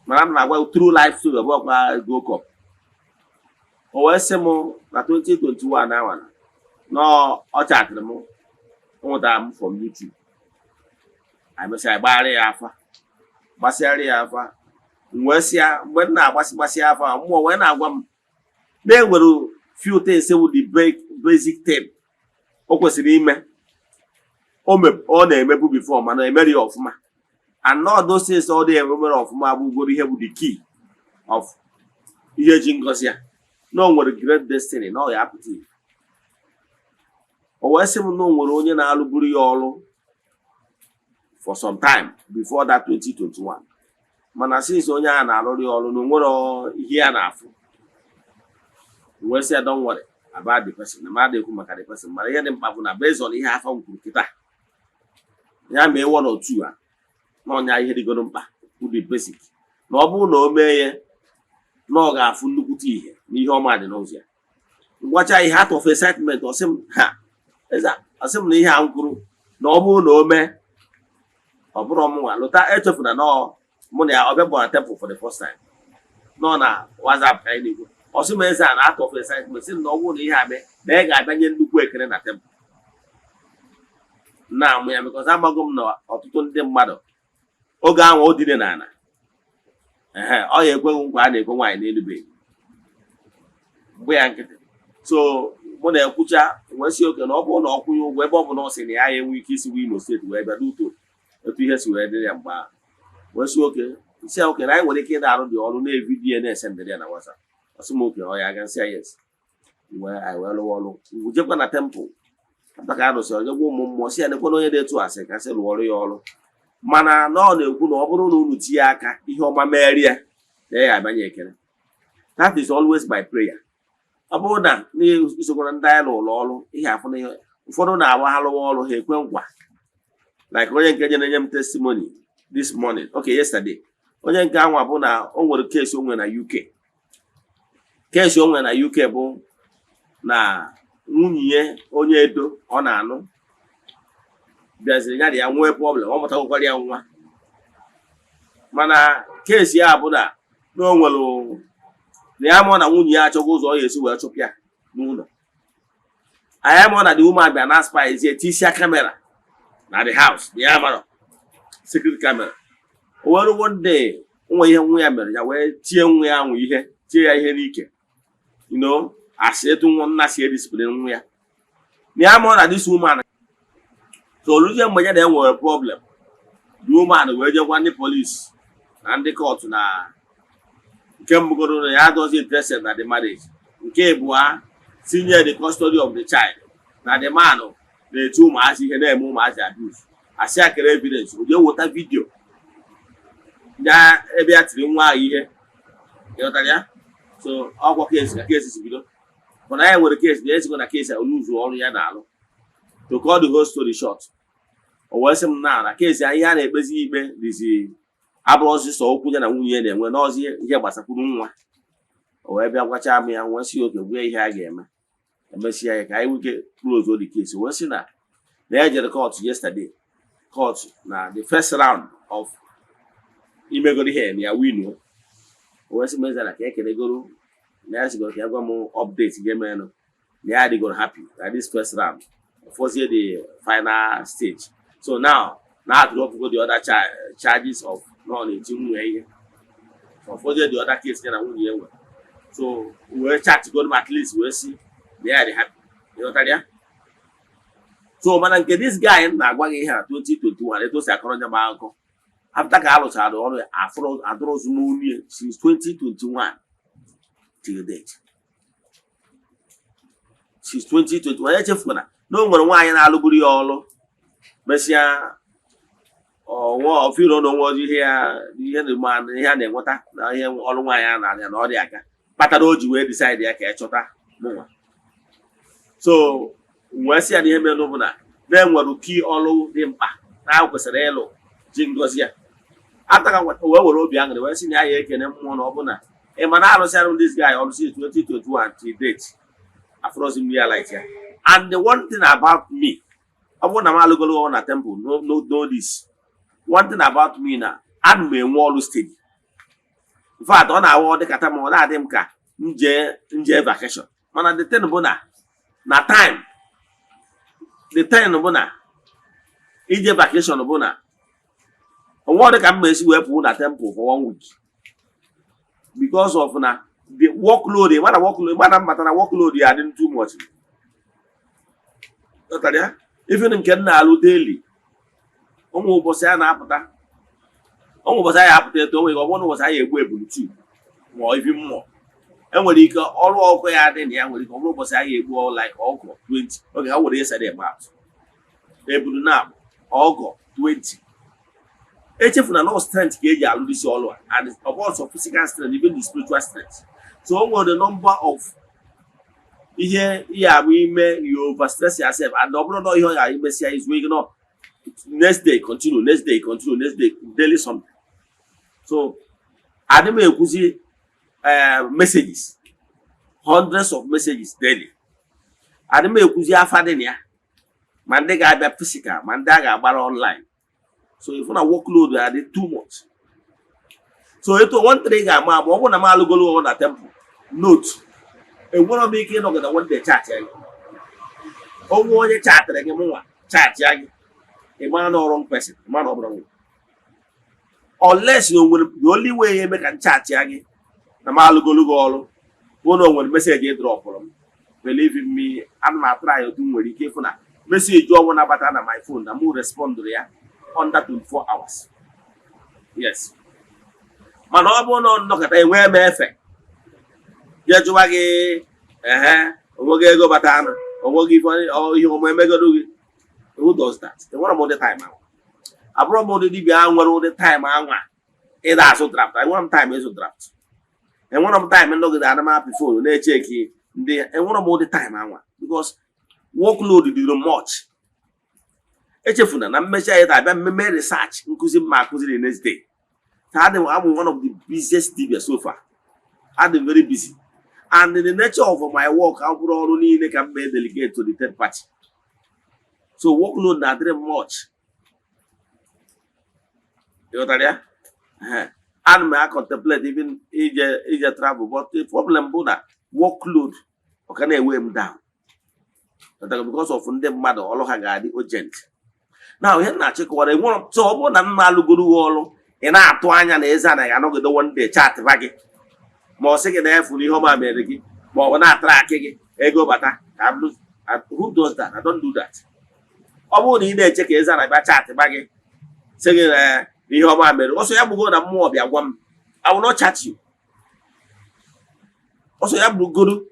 mana m na-agwa true life story, ọ bụrụkwa go cup. O wee sị m na 2021 ahụ na ọ chatịrị m, o nwetara m from YouTube. Anyị mesịa gbagharị ya afa, gbasịgharị ya afa. M wee sị ya, mgbe m na-agbasị gbasị afa, mmụọ wee na-agwa m na enwere few things wụ the basic thing o kwesịrị ime. Ọ na-emebu before, mana emere ya ọfụma, and all those things ọ dị emere ọfụma abụgoro ihe bụ the key of ihe ji ngozi ya na o nwere great destiny na ọ ya apụta ihe. O wee sị m na o nwere onye na-alụburu ya ọrụ for some time before that 2021, mana since onye ahụ na-alụrụ ya ọrụ, na o nwere ihe ya na-afụ. M wee sị ya, don't worry about the person, na mmadụ ekwu maka the person, mana ihe dị mkpa bụ na based on ihe afọ m kwuru kịta, ya mee one or two a na ọnya ihe dịgoro mkpa bụ the basic, na ọ bụrụ na o mee ya, na ọ ga-afụ nnukwute ihe na ihe ọma dị n'ụzọ ya. Ngwacha ihe, out of excitement, ọ sị m ha eze, ọ sị m na ihe a m kwuru, na ọ bụrụ na o mee, ọ bụrụ ọmụnwa lụta. Echefuna na mụ na ya ọ bịa gbara temple for the first time nọ na WhatsApp ka anyị na-ekwu. Ọ sị m eze a na out of excitement sị m na ọ bụrụ na ihe a mee, na ị ga-abịa nye nnukwu ekele na temple. Na-amụ ya because amago m na ọtụtụ ndị mmadụ oge ahụ o dine n'ala, ehe, ọ ya ekweghị nkwa a na-ekwe nwaanyị n'elu be mgbe ya nkịtị. So mụ na-ekwucha wee si oke na ọ bụrụ na ọ kwụnye ụgwọ, ebe ọ bụ na ọ sị na ya ya enwe ike isi Imo Steeti wee bịa n'uto etu ihe si wee dịrị ya mgbe ahụ, wee si oke nsị ya oke na anyị nwere ike ịda arụ dị ọrụ na-evideo na-esendịrị ya na WhatsApp. Ọ sị m oke, ọ ya aga nsị ya yes. Wee anyị wee lụwa ọrụ, jekwa na temple after ka a rụsịrị, jekwa ụmụ mmụọ si ya nekwana onye dị etu asị ka sị lụọrụ ya ọrụ, mana na ọ na-ekwu na ọ bụrụ na unu tinye aka, ihe ọma merie ya, na ya abanye ekele. That is always my prayer. Ọ bụrụ na n'isokwara ndị anyị lụrụ ọrụ, ihe afụ na ihe ụfọdụ na-agba ha lụwa ọrụ, ha ekwe nkwa, like onye nke nyere nye m testimony this morning, okay, yesterday. Onye nke anwa bụ na o nwere case o nwere na UK. Case o nwere na UK bụ na nwunye ya onye Edo ọ na-anụ bịaziri ya na ya nwee problem. Ọ mụtagokwara ya nwa, mana case ya bụ na o nwere na ya mụọ na nwunye ya achọghị ụzọ ọ ga-esi wee chụpụ ya n'ụlọ. Anyị mụọ na the woman bịa na spy tisia camera na the house, na ya marọ secret camera. O were one day nwa ihe nwa ya mere ya wee tie nwa ya ahụ ihe, tie ya ihe n'ike, asị etu nwa nna si ediscipline nwa ya, na ya mụọ na this woman. So oluzie mgbe ya na enwere problem, the woman wee jekwa ndị police na ndị court na nke mbụgoro na ya adọzi interested na the marriage, nke ịbụa tinye the custody of the child, na the man na-eti ụmụazị ihe, na-eme ụmụazị abuse. Asị ya kere evidence, o jee weta video ya ebe ya tiri nwa ahụ ihe. Ịghọtara ya? So ọkwa case ka case si bido, mana ya nwere case na ezigbo na case a oluzu ọrụ ya na-alụ. To cut the whole story short, o wee sị m na case a, ihe a na-ekpezi ikpe dịzi abụrụzi sọ okwu ya na nwunye ya na-enwe n'ọzi ihe gbasakwuru nwa. O wee bịa gwacha m ya, wee sị oke gwa ihe a ga-eme, emesịa ya ka anyị nwee ike close the case. Wee sị na ya jere court yesterday, court na the first round of imegoro ihe na ya win. O wee sị m eze na ka ekelegoro na ya sigoro ka ya gwa m update ga-emenụ, na ya adịgoro happy na this first round fọzie the final stage. So now na drop go the other charges of na ọ na-eti nwunye ihe, so fọzie the other case ya na nwunye ya nwere. So wee chat go m at least, wee sị na ya dị happy. Ịghọtara ya? So mana nke this guy na-agwa gị ihe a, 2021, etu o si akọrọ nya m akụkọ after ka a lụchara ọrụ ya, afụrụ adụrụzụ m onu ya since 2021 till date. Since 2021, echefukwana na o nwere nwaanyị na-alụgoro ya ọrụ, mesịa ọnwa ọfiro na onwe ọzọ, ihe ya ihe na ihe a na-enweta na ihe ọrụ nwaanyị a na-arịa na ọrịa aka kpatara o ji wee decide ya ka ya chọta mụnwa. So wee sị ya na ihe mere bụ na na-enwere key ọrụ dị mkpa na a kwesịrị ịlụ ji ngozi ya ataka wee were obi aṅụrị wee sị na ya ya ekene mmụọ na ọ bụ na ị ma na arụsịara m this guy ọrụ since 2021 till date, afụrọzi m ya light ya. And the one thing about me, ọ bụrụ na m alụgolo ọrụ na temple, no, no, no, this one thing about me, na ana m enwe ọrụ steady. In fact, ọ na-awụ dịkata ma ọ na-adị m ka nje nje vacation, mana the thing bụ na time, the thing bụ na ije vacation bụ na onwe ọ dị ka m ma esi wee pụọ na temple for one week because of na the workload. Mana workload, mana mbata na workload ya adị too much. Ghọtara ya? Even nke m na-alụ daily, ụmụ ụbọchị a na-apụta, ụmụ ụbọchị anyị apụta eto onwe, ọ bụrụ na ụbọchị anyị egbu ebulu tu ma ọ ibi mmụọ, enwere ike ọrụ ọkụ ya dị na ya, nwere ike ọ bụrụ ụbọchị anyị egbu like ọgọ 20 oge ha were yesterday eme atụ ebulu na ọgọ 20. Echefuna na strength ka eji alụ isi ọrụ a, and of course physical strength, even the spiritual strength. So o nwere the number of ihe ihe abụ ime, you overstress yourself, and ọ bụrụ na ihe ọ ga imesịa izu ike nọ, next day continue, next day continue, next day daily something. So adị m ekwuzi messages, hundreds of messages daily. Adị m ekwuzi afa dị na ya, ma ndị ga-abịa physical, ma ndị a ga-agbara online. So if na workload adị too much, so etu one thing ị ga-ama ma ọ bụrụ na m alụgolo ọrụ na temple, note, enwere m ike ịnọgide one day chat gị. Onwe onye chatịrị gị, mụnwa chat ya gị. Ị mara na wrong person, ị mara na ọ bụrụ gị, unless na o nwere. The only way ya eme ka nchatị ya gị na m alụgolu gị ọrụ bụ na o nwere message ị dropụrụ m. Believe in me, ana m atry otu m nwere ike ịfụ na message ọbụla bata na my phone na mụ respondụrụ ya under 24 hours. Yes, mana ọ bụrụ na ọ nnọkọta enwee m efe jee jụwa gị, ehe, onweghị ego bata anụ, onweghị ife, ihe ọma emegoro gị, who does that? Enwere m ụdị time ahụ. Abụrụ m ụdị dibịa ahụ nwere ụdị time anwa ịda azụ draft. Enwere m time ịzụ draft? Enwere m time nnọgide ana m apị phone na-echeki ndị? Enwere m ụdị time anwa because workload dị much. Echefuna na mmechi anyị na-abịa mmemme research nkụzi mma akụziri next day. Adị I'm one of the busiest dibia so far. I'm very busy, and the nature of my work abụrụ ọrụ niile ka m mee delegate to the third party, so workload na-adịrị m much. Ịghọtara ya? Ehe. Ana m a contemplate even ije travel, but the problem bụ na workload ọ ka na-ewe m down. Ghọtara? Because of ndị mmadụ, ọrụ ha ga-adị urgent. Now, ihe m na-achịkọwara, enwere, so ọ bụrụ na m na-alụgoro gị ọrụ, ị na-atụ anya na eze anaghị anọgide one day chatịba gị, ma ọ sị gị na efu na ihe ọma mere gị, ma ọ bụ na-atrackị gị ego bata ka m. Who does that? I don't do that. Ọ bụrụ na ị na-eche ka eze ana bịa chatịba gị, sị gị na ihe ọma mere, ọsọ ya bụgo na mmụọ bịa gwa m, I will not chat you. Ọsọ ya bụrụgodu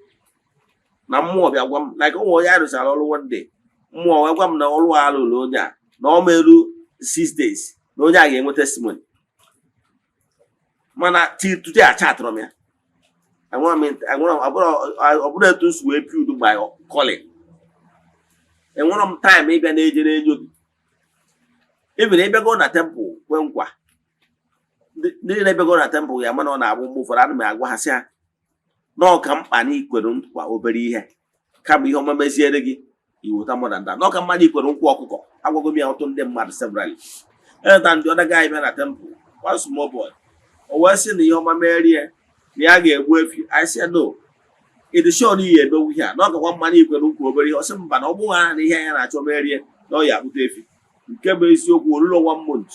na mmụọ bịa gwa m, like ụmụ onye a rụchara ọrụ, one day mmụọ wee gwa m na ọrụ a lụrụ onye a na ọ meru 6 days na onye a ga-enwe testimony. Mana till today achatụrụ m ya. Enwere m, enwere m, ọ bụrụ etu m si wee build my calling, enwere m time ịbịa na-eje na-enyo gị. Even ịbịago na temple kwe nkwa, ndị na-ebịago na temple ya, mana ọ na-abụ mgbe ụfọdụ ana m agwa ha sị ha na ọ ka mkpa na ikwere nkwa obere ihe kama ihe ọma meziere gị iweta more than that, na ọ ka mma na ikwere nkwa ọkụkọ. Agwago m ya ọtụtụ ndị mmadụ severally. Eleta ndị other guy bịa na temple, one small boy, o wee sị na ihe ọma merie na ya ga-egbu efi. I said no, ịdị sure na ihe emewu ihe a, na ọ gakwa mma na ikwere nkwa obere ihe. Ọ sị mba, na ọ bụghị na ihe ya na-achọ merie na ọ ya akpụta efi. Nke bụ eziokwu, olulo one month,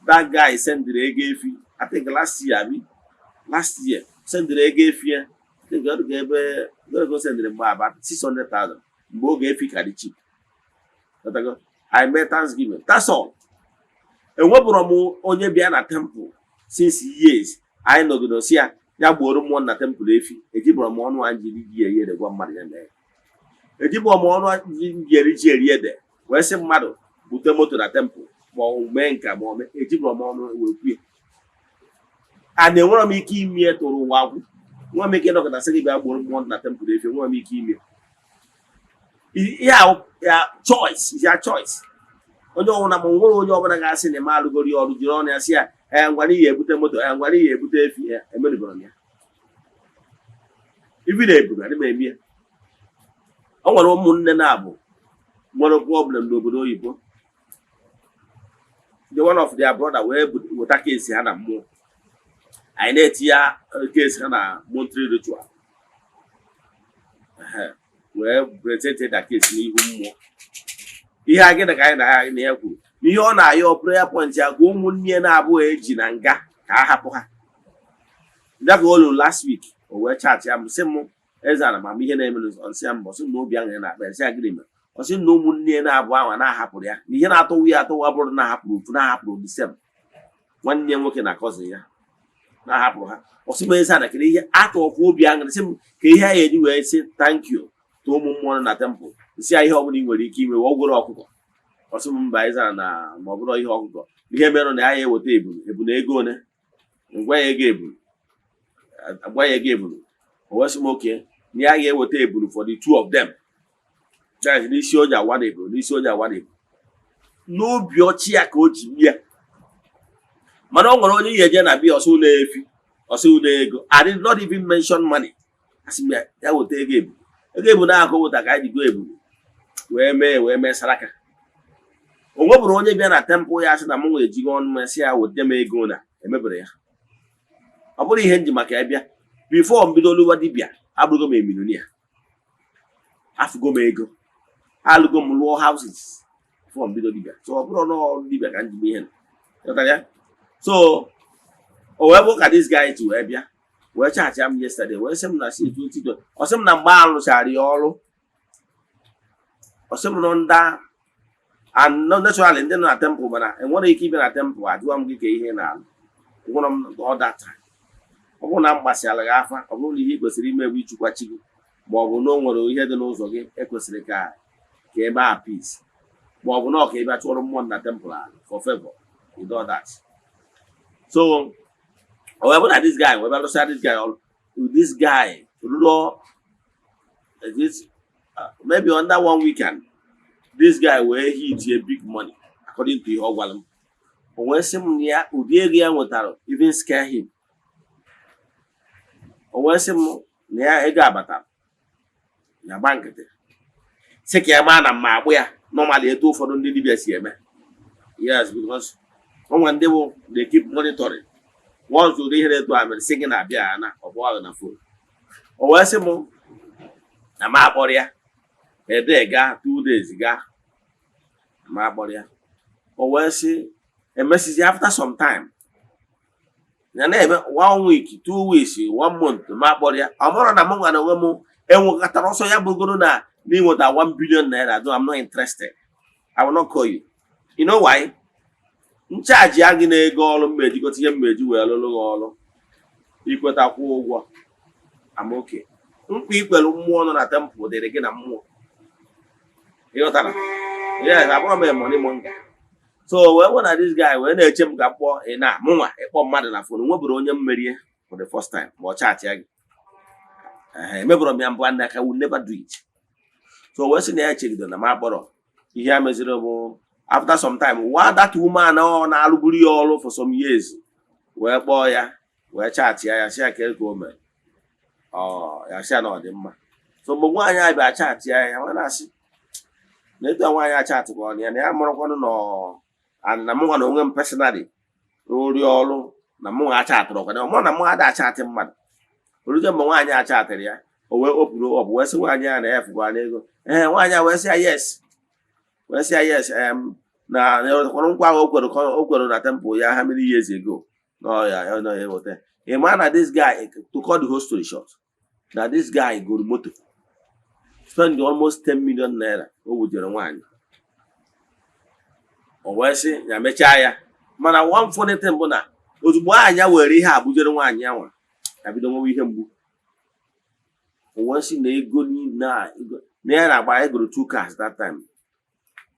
that guy sendịrị ego efi. I think last year, abi last year, sendịrị ego efi ya. I think ọ dị ebe ego sendịrị mgbe about 600,000, mgbe oge efi ka dị cheap. Ghọtago? I made thanksgiving, that's all. Enwebụrụ m onye bịa na temple since years anyị nọgide si ya ya gbuoro mmụọ na temple efi. Ejibụrụ m ọnụ anyị jiri ji eri ede gwa mmadụ ya mee. Ejibụrụ m ọnụ anyị ji eri ji eri ede wee sị mmadụ bute moto na temple, ma ọ mee nka, ma ọ mee. Ejibụrụ m ọnụ wee kwue a na enwere m ike ime tụrụ ụwa agwụ. Nwa m ike ịnọkọta sị gị bịa gbuoro mmụọ na temple efi, nwa m ike ime ihe ahụ. Ya choice is ya choice. Onye ọbụla, ma nwere onye ọbụla ga-asị na eme alụgoro ya ọrụ, jiri ọnụ ya sị ya, ee, ngwara ihe ebute moto, ee, ngwara ihe ebute efi ya, emeribara m ya. Ibi na eburu adị m eme ya. O nwere ụmụnne na-abụ nwere problem n'obodo oyibo. The one of their brother wee weta case ha na mmụọ anyị na-etinye case ha na monthly ritual. Ehe, wee present that case n'ihu mmụọ. Ihe a gịnị ka anyị na ya na ya kwuru n'ihe ọ na-ayọ? Prayer point ya ka ụmụnne ya na-abụghị eji na nga ka a hapụ ha. Bịa ka o luru last week, o wee chat ya m, sị m, eze ana ma ihe na-eme. Nsị ya mbọ, sị m na obi aṅụrị na-akpa ya. Sị ya gịnị mere? Ọ sị na ụmụnne ya na-abụ ahụ na-ahapụrụ ya, na ihe na-atọwa ya atọwa bụrụ na-ahapụrụ ofu, na-ahapụrụ the same nwanne ya nwoke na cousin ya, na-ahapụrụ ha. Ọ sị m, eze ana, kedu ihe atọkwa obi aṅụrị? Sị m ka ihe a ga-eji wee sị thank you to ụmụ mmụọ nọ na temple. Nsị ya ihe ọbụla ị nwere ike ime, ọ gwụrụ ọkụkọ. Ọ sị m mba, eze na ma ọ bụrụ ihe ọkụkọ, ihe mere na ya eweta ebulu. Ebulu ego one? Ngwa ya ego ebulu, agwa ya ego ebulu. O wee sị m oke na ya ga-eweta ebulu for the two of them. That is, n'isi onye awa na ebulu, n'isi onye awa na ebulu. N'obi ọchị ya ka o ji bịa. Mana ọ nwere onye ihe eje na bịa, ọsị ụlọ efi, ọsị ụlọ ego. I did not even mention money. Asị m ya ya weta ego ebulu. Ego ebulu na-akụ weta ka anyị ji go ebulu wee mee saraka. O nwebụrụ onye bịa na temple ya sị na m nwere ejigo ọnụ m sị ya weta m ego na emebere ya. Ọ bụrụ ihe nji maka ya bịa, before m bido lụwa dibịa, abụrụgo m millionaire, afụgo m ego, alụgo m, lụọ houses. Before m bido dibịa, so ọ bụrụ na ọrụ dibịa ka m ji ihe ghọtara ya. So o wee bụ ka this guy ji wee bịa wee chat m yesterday, wee sị m na si 2020, ọ sị m na mgbe a rụchara ya ọrụ, ọ sị m nọ nda and no, naturally ndị nọ na temple, mana enwere ike ịbịa na temple ajụwa m gị ka ihe ị na-alụ. Gwụrụ m all that time. Ọ bụrụ na m gbasịala gị afa, ọ bụrụ na ihe ị kwesịrị ime bụ ịchụkwa chi gị, ma ọ bụ na o nwere ihe dị n'ụzọ gị ekwesịrị ka ebe a peace, ma ọ bụ na ọ ka ị bịa chụọrọ mmụọ na temple ahụ for favor, you do that. So o wee bụ na this guy wee bịa lụsịa this guy ọrụ. This guy rụọ this maybe under one weekend, this guy wee hit a big money according to ihe ọ gwara m. O wee sị m na ya ụdị ego ya nwetara even scare him. O wee sị m na ya ego abatara, ya gba nkịtị, sị ka ya maa na mma agbụ ya normally etu ụfọdụ ndị dibịa si eme. Yes, because o nwere ndị bụ they keep monitoring. Once ụdị ihe etu a mere, sị gị na-abịa na ọ bụghị na phone. O wee sị m na m akpọrọ ya ede gaa 2 days gaa ma akpọrọ ya. O wee sị emesizi after some time, ya na-eme one week, 2 weeks, one month, ma akpọrọ ya. Ọ bụrụ na m nwere onwe m enwekọtara ọsọ ya bụgoro na n'inweta ₦1 billion, though I'm not interested, I will not call you. You know why? Nchaji ya gị na-ego ọrụ mmeji gote ihe mmeji wee lụrụ gị ọrụ, ikwetakwu ụgwọ amoke nkwa ikwelu mmụọ nọ na temple dịrị gị na mmụọ, ịghọtara? Yes, abụrụ m money monger. So wee bụ na this guy wee na-eche m ka m kpọọ ị na mụnwa ịkpọ mmadụ na phone nwebụrụ onye mmerie for the first time ma ọ chat ya gị. Ehe, emebụrụ m ya mbụ and I will never do it. So wee sị na ya chegidere na m akpọrọ. Ihe ya meziri bụ after some time, wa that woman ọ na-alụburu ya ọrụ for some years wee kpọọ ya, wee chat ya, ya sị ya ka o mere. Ọ ya sị ya na ọ dị mma. So mgbe nwaanyị a bịa chat ya, ya wee na-asị na etu a nwaanyị a chatịkwa ya na ya mụrụkwanụ nọ and na mụnwa na onwe m personally rụrụ ọrụ na mụnwa achatịrị ọkwa mụ na mụ ada achatị mmadụ. Orute mgbe nwaanyị achatịrị ya, o wee opuru ọ bụ wee sị nwaanyị a na ya fụkwa n'ego. Ee, nwaanyị a wee sị ya yes, wee sị ya yes, na kwara nkwa ahụ o kwere o kwere na temple ya how many years ago no ya ya no ya eweta. Ị ma na this guy, to cut the whole story short, na this guy goro moto, spend almost 10 million naira o wujere nwaanyị. O wee sị ya mechaa ya. Mana one funny thing bụ na ozugbo anya were ihe a bujere nwaanyị ya nwa, ya bido nwewe ihe mgbu. O wee sị na ego niile a na ya na-agba, egoro two cars that time,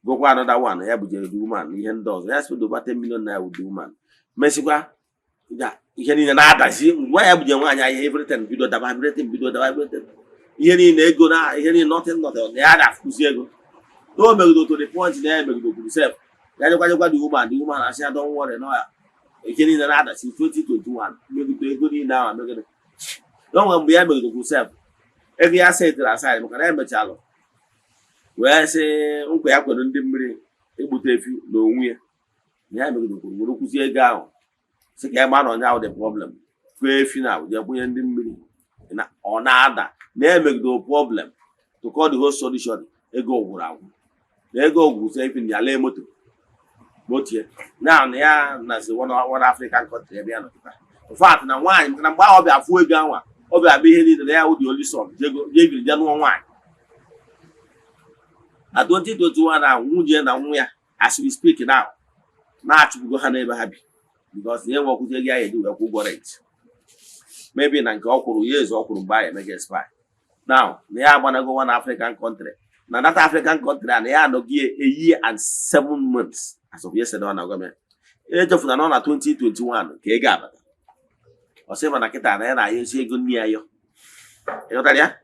gokwa another one ya bujere the woman na ihe ndị ọzọ. Ya spend over 10 million naira with the woman. Mesịkwa ya ihe niile na-adazi mgbe ya bujere nwaanyị ahịa, everything bido daba, everything bido daba, everything, ihe niile, ego na ihe niile, nothing, nothing. Na ya na-afụzi ego na o megido to the point na ya megido kwuru sef ya jekwajekwa the woman. The woman asị ya, "Don't worry." Na ya ihe niile na-adachi 2021 megide ego niile ahụ megide na o nwere mgbe ya megidokwu sef ego ya setịrị aside, maka na ya mechalụ wee sị nkwa ya kwere ndị mmiri egbute efi na onwe ya, na ya megidokwuru were kwụzie ego ahụ, sị ka ya ma na onye ahụ the problem kwee efi na jee kwụnye ndị mmiri na ọ na-ada na ya megido problem. To cut the whole story short, ego gwụrụ agwụ na ego gwụrụ sị efi na ya lee moto motie na na ya nazi one African country ebe ya nọ kịta. In fact, na nwaanyị, maka na mgbe ahụ ọ bịa fụ ego anwa, ọ bịa bụ ihe niile na ya wụ the only son jee biri jee nụọ nwaanyị na 2021 ahụ. Nwunye na nwa ya, as we speak now, na-achụpụgo ha n'ebe ha bi because na enwekwụzi ego ya eji wee kwụ ụgwọ rent, maybe na nke ọ kwụrụ years ọ kwụrụ mgbe ahụ emega expire. Now na ya agbanago one African country, na that African country a na ya anọghị a year and 7 months as of yesterday. Ọ na-agwa m ya echefuna na ọ na 2021 ka ego abata. Ọ sị mana kịta na ya na-ayọzi ego nne ya yọ, ịghọtara ya?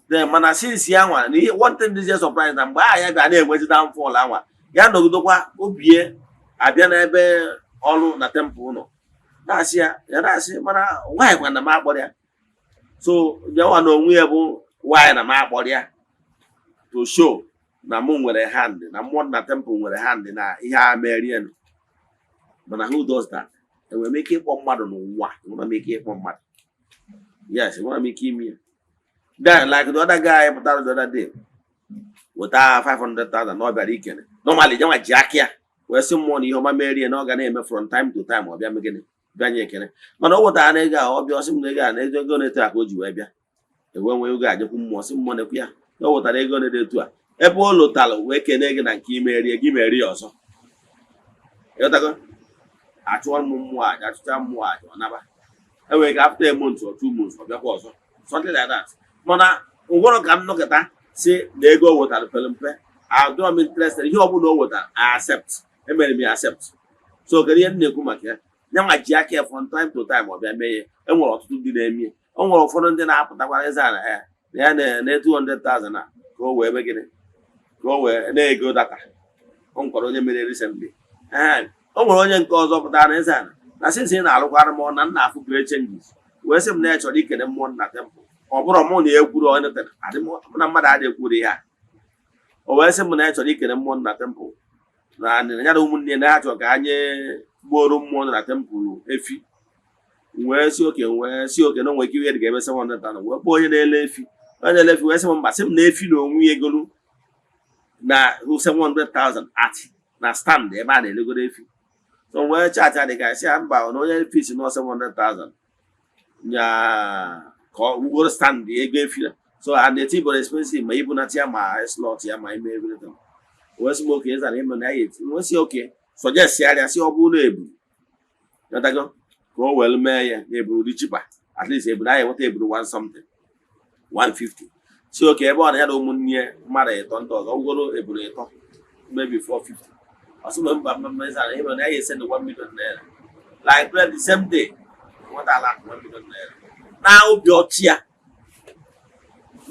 Then mana since ya nwa na ihe, one thing this year surprise na mgbe ahụ ya bịa na-enwezi downfall anwa, ya nọgidekwa obie abịa n'ebe ọrụ na temple nọ na-asị ya, ya na-asị mana nwaanyị kwa na m akpọrọ ya. So nyanwa na onwe ya bụ nwaanyị na m akpọrọ ya to show na mụ nwere hand na mmụọ na temple nwere hand na ihe a merie. Mana who does that? Enwere m ike ịkpọ mmadụ n'ụwa? Enwere m ike ịkpọ mmadụ? Yes, enwere m ike ime ya. Then like the other guy pụtara the other day. Weta 500,000 na ọ bịara ikene. Normally, nyanwa ji aka ya wee sị mmụọ na ihe ọma merie na ọ ga na-eme from time to time, ọ bịa mee gịnị? Bịa nye ekene. Mana o wetara na ego a, ọ bịa, ọsị m na ego a na ego na-eto a ka o ji wee bịa. Enwe nwee ego ajekwu mmụọ, sị mmụọ nekwu ya na o wetara ego na etu a ebe o lụtalụ wee kene gị na nke imerie gị merie ọzọ. Ịghọtago? Achụọ m mmụọ aja, achụcha mmụọ aja, ọ naba. Enwere ike after a month or 2 months, ọ bịakwa ọzọ, something like that. Mana ngwọrọ ka m nọkọta si na ego o wetara pere mpe, adịrọ m interested. Ihe ọbụla o wetara, I accept, emere m ya accept. So kedu ihe m na-ekwu maka ya? Nyanwa ji aka ya from time to time ọ bịa mee ya. E nwere ọtụtụ ndị na-eme ya. O nwere ụfọdụ ndị na-apụtakwara eze na ya na ya na 200,000 a ka o wee mee gịnị? Ka o wee na-ego data. O nwekwara onye mere recently. Ee, o nwere onye nke ọzọ pụtara na eze ana na since ị na-arụkwara m na nna afụ great changes, wee sị m na ya chọrọ ikene mmụọ na temple. Ọ bụrụ mụ na ya ekwuru onye tere adị mụ na mmadụ adịghị ekwuru ihe a. O wee sị m na ya chọrọ ikene mmụọ na temple na ya na ụmụnne ya na ya chọrọ ka anyị gbuoro mmụọ na temple efi. Wee si oke, wee si oke na o nwere ike ihe dị ka ebe 700,000. Wee kpọọ onye na-ele efi. Onye na-ele efi wee sị m mba, sị m na efi na onwe ya egolu na 700,000 at na stand ebe a na-elegoro efi. So wee chaatị adị ka sị ya mba, na onye efi si nọ 700,000 nya ka ọ wugoro stand ego efi. So and the thing bụ expensive, ma ibunata ya, ma slaughter ya, ma ime everything. Wee sị m oke ịzara ime na ya eti. Wee sị oke, suggest ya, sị ọ bụrụ na ebu yọtago ka o wee mee ya na eburu dị cheaper, at least eburu anyị enweta eburu one something, 150. Si oke, ebe ọ na ya na ụmụnne ya mmadụ ịtọ ndị ọzọ gwụgoro eburu ịtọ, maybe 450. Ọsị m mba, mba, mba, ịzara ime na ya esend 1 million naira. Like the same day, nweta ala 1 million naira na obi ọchị ya.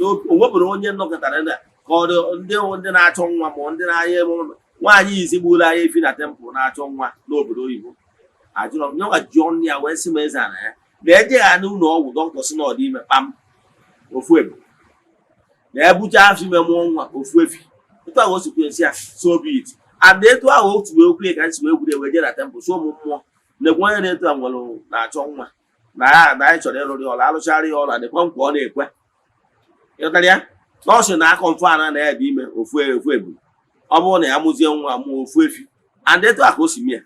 O nwebụrụ onye nọkọtara na ka ọ dị ndị na-achọ nwa, ma ndị na-anya eme nwaanyị izi gburu anya efi na temple na-achọ nwa n'obodo oyibo. Ajụrọ m nyenwa ji ọnụ ya wee sị m eze na ya na eje ya n'ụlọ ọgwụ, dọkịta sị na ọ dị ime kpam, ofu ebu na ebucha afọ ime, mụọ nwa, ofu efi. Etu ahụ o si kwuo, nsị ya so be it. And etu ahụ otu wee kwuo ka nsi wee gwuru wee jee na temple, so ụmụ mmụọ nekwa onye na-etu a nwere na-achọ nwa na ya na anyị chọrọ ịrụrụ ya ọrụ, alụchara ya ọrụ, adịkwa nkwa ọ na-ekwe. Ịghọtara ya na ọ sị na akọ mfe ana na ya dị ime, ofu ofu ebu, ọ bụrụ na ya mụzie nwa, mụọ ofu efi. And etu a ka o si mie.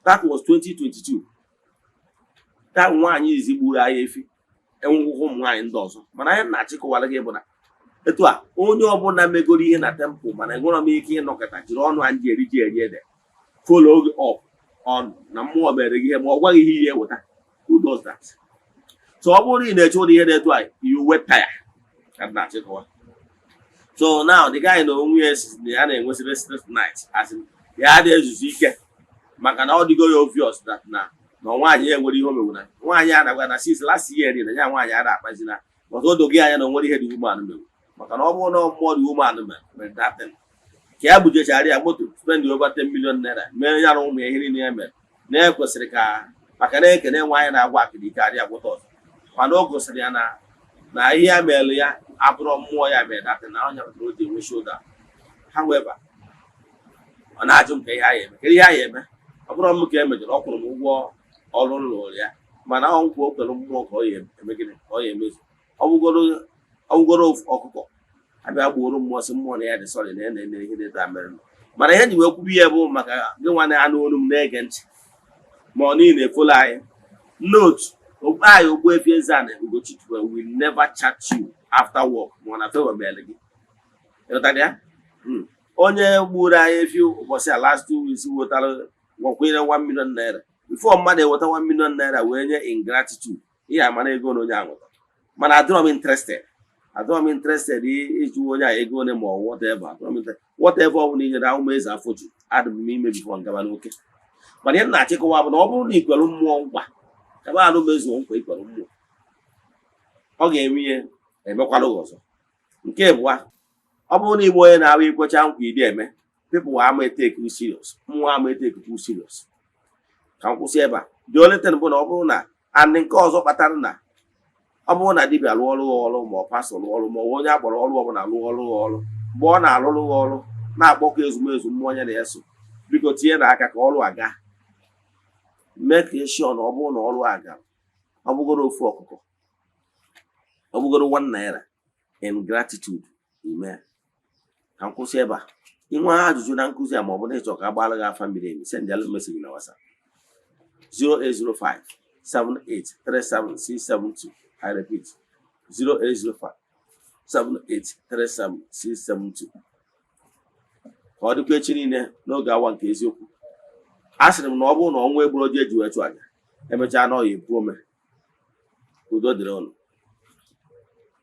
That was 2022. That nwaanyị izi gburu anyị efi enwegwụkwọ ụmụ nwaanyị ndị ọzọ. Mana anyị na-achịkọwara gị bụ na etu a onye ọbụla megoro ihe na temple, mana enwere m ike ịnọkọta jiri ọnụ anyị ji eri ji eri ede follow gị up on na mmụọ mere gị ihe, ma ọ gwaghị ihe ihe eweta. Who does that? So ọ bụrụ na ị na-eche ụdị ihe dị etu a, you wait tire ka m na-achịkọwa. So now the guy na onwe ya si na ya na-enwesị restless night, as in ya adịghị ezuzu ike, maka na ọ dịgo ya obvious that na nwaanyị ya enwere ihe o mewu na nwaanyị a na-agwa na since last year na ya nwaanyị a na-akpazi na, but o dogo ya anya na o nwere ihe dị woman mewu, maka na ọ bụrụ na mmụọ dị woman mere mere that thing ka ya bujechara ya moto, spend over 10 million naira, mere ya na ụmụ ya ihe niile ya mere na ya kwesịrị ka maka na ekene nwaanyị na-agwa akịrị ike adị agwụta ọzọ. Mana o gosiri ya na ihe ya mere ya abụrụ mmụọ ya mere that thing, na ọnya kpatara o ji enwe shoulder. However, ọ na-ajụ m ka ihe a ya eme, kedu ihe a ya eme. Ọ bụrụ m ka e mejọrọ, ọ kwụrụ m ụgwọ ọrụ m lụrụ ya, mana ọ nkwa o kwere mmụọ ka ọ ya eme gịnị? Ka ọ ya emezu. Ọ bụgoro ọkụkọ abịa gbuoro mmụọ, sị mmụọ na ya dị sorry na ya na-eme ihe dị taa mere. Mana ihe ji wee kwubu ihe bụ maka gị nwa na-anụ olu m na-ege ntị, ma ọ niile e-follow anyị. Note, okpu anyị Ogbuefi Eze-Ana Ugochi tubelu will never chat you after work, ma ọ na favor mere gị. Ịghọtara ya? Onye gburu anyị efi ụbọchị a last 2 weeks wetara gwakwere 1 million naira. Before mmadụ eweta 1 million naira wee nye ingratitude, ihe amara ego na onye ahụ nwetara. Mana adịrọ m interested, adịrọ m interested ịjụ onye a ego one ma ọ whatever. Adịrọ m interested whatever ọ bụla i nyere ahụ m eze afọ ju adị m ime before ngaba n'oke. Mana ihe m na-achịkọwa bụ na ọ bụrụ na ikwere mmụọ nkwa, kaba anụ mezuo nkwa ikwere mmụọ, ọ ga-eme ihe emekwalụ gị ọzọ. Nke abụọ, ọ bụrụ na igbe onye na-ahụ ikwecha nkwa ịdị eme, people ama etake you serious, mmụọ ama etake you serious. Ka m kwụsị ebe a. The only thing bụ na ọ bụrụ na and nke ọzọ kpatara na ọ bụrụ na dibịa lụọ ọrụ ọrụ, ma ọ pastọ lụọ ọrụ, ma ọ onye akpọrọ ọrụ ọbụla lụọ ọrụ ọrụ, mgbe ọ na-alụrụ ha ọrụ na-akpọkọ ezumezu mmụọ ya na-eso, biko tinye na aka ka ọrụ aga. Mee ka sure na ọ bụrụ na ọrụ aga, ọ bụgoro ofu ọkụkọ, ọ bụgoro 1 naira in gratitude, ime. Ka m kwụsị ebe a. Inwe ajụjụ na nkụzi a, ma ọ bụ na ịchọ ka a gbaara gị afa miri emi, send alụ message na WhatsApp 0805 7837672. I repeat, 0805 7837672. Ka ọ dịkwa echi niile n'oge awa nke eziokwu. A sịrị m na ọ bụrụ na ọnwa egburu oji eji wee chụ aja, emechaa na ọ ya ebu ome. Udo dịrị ụnụ.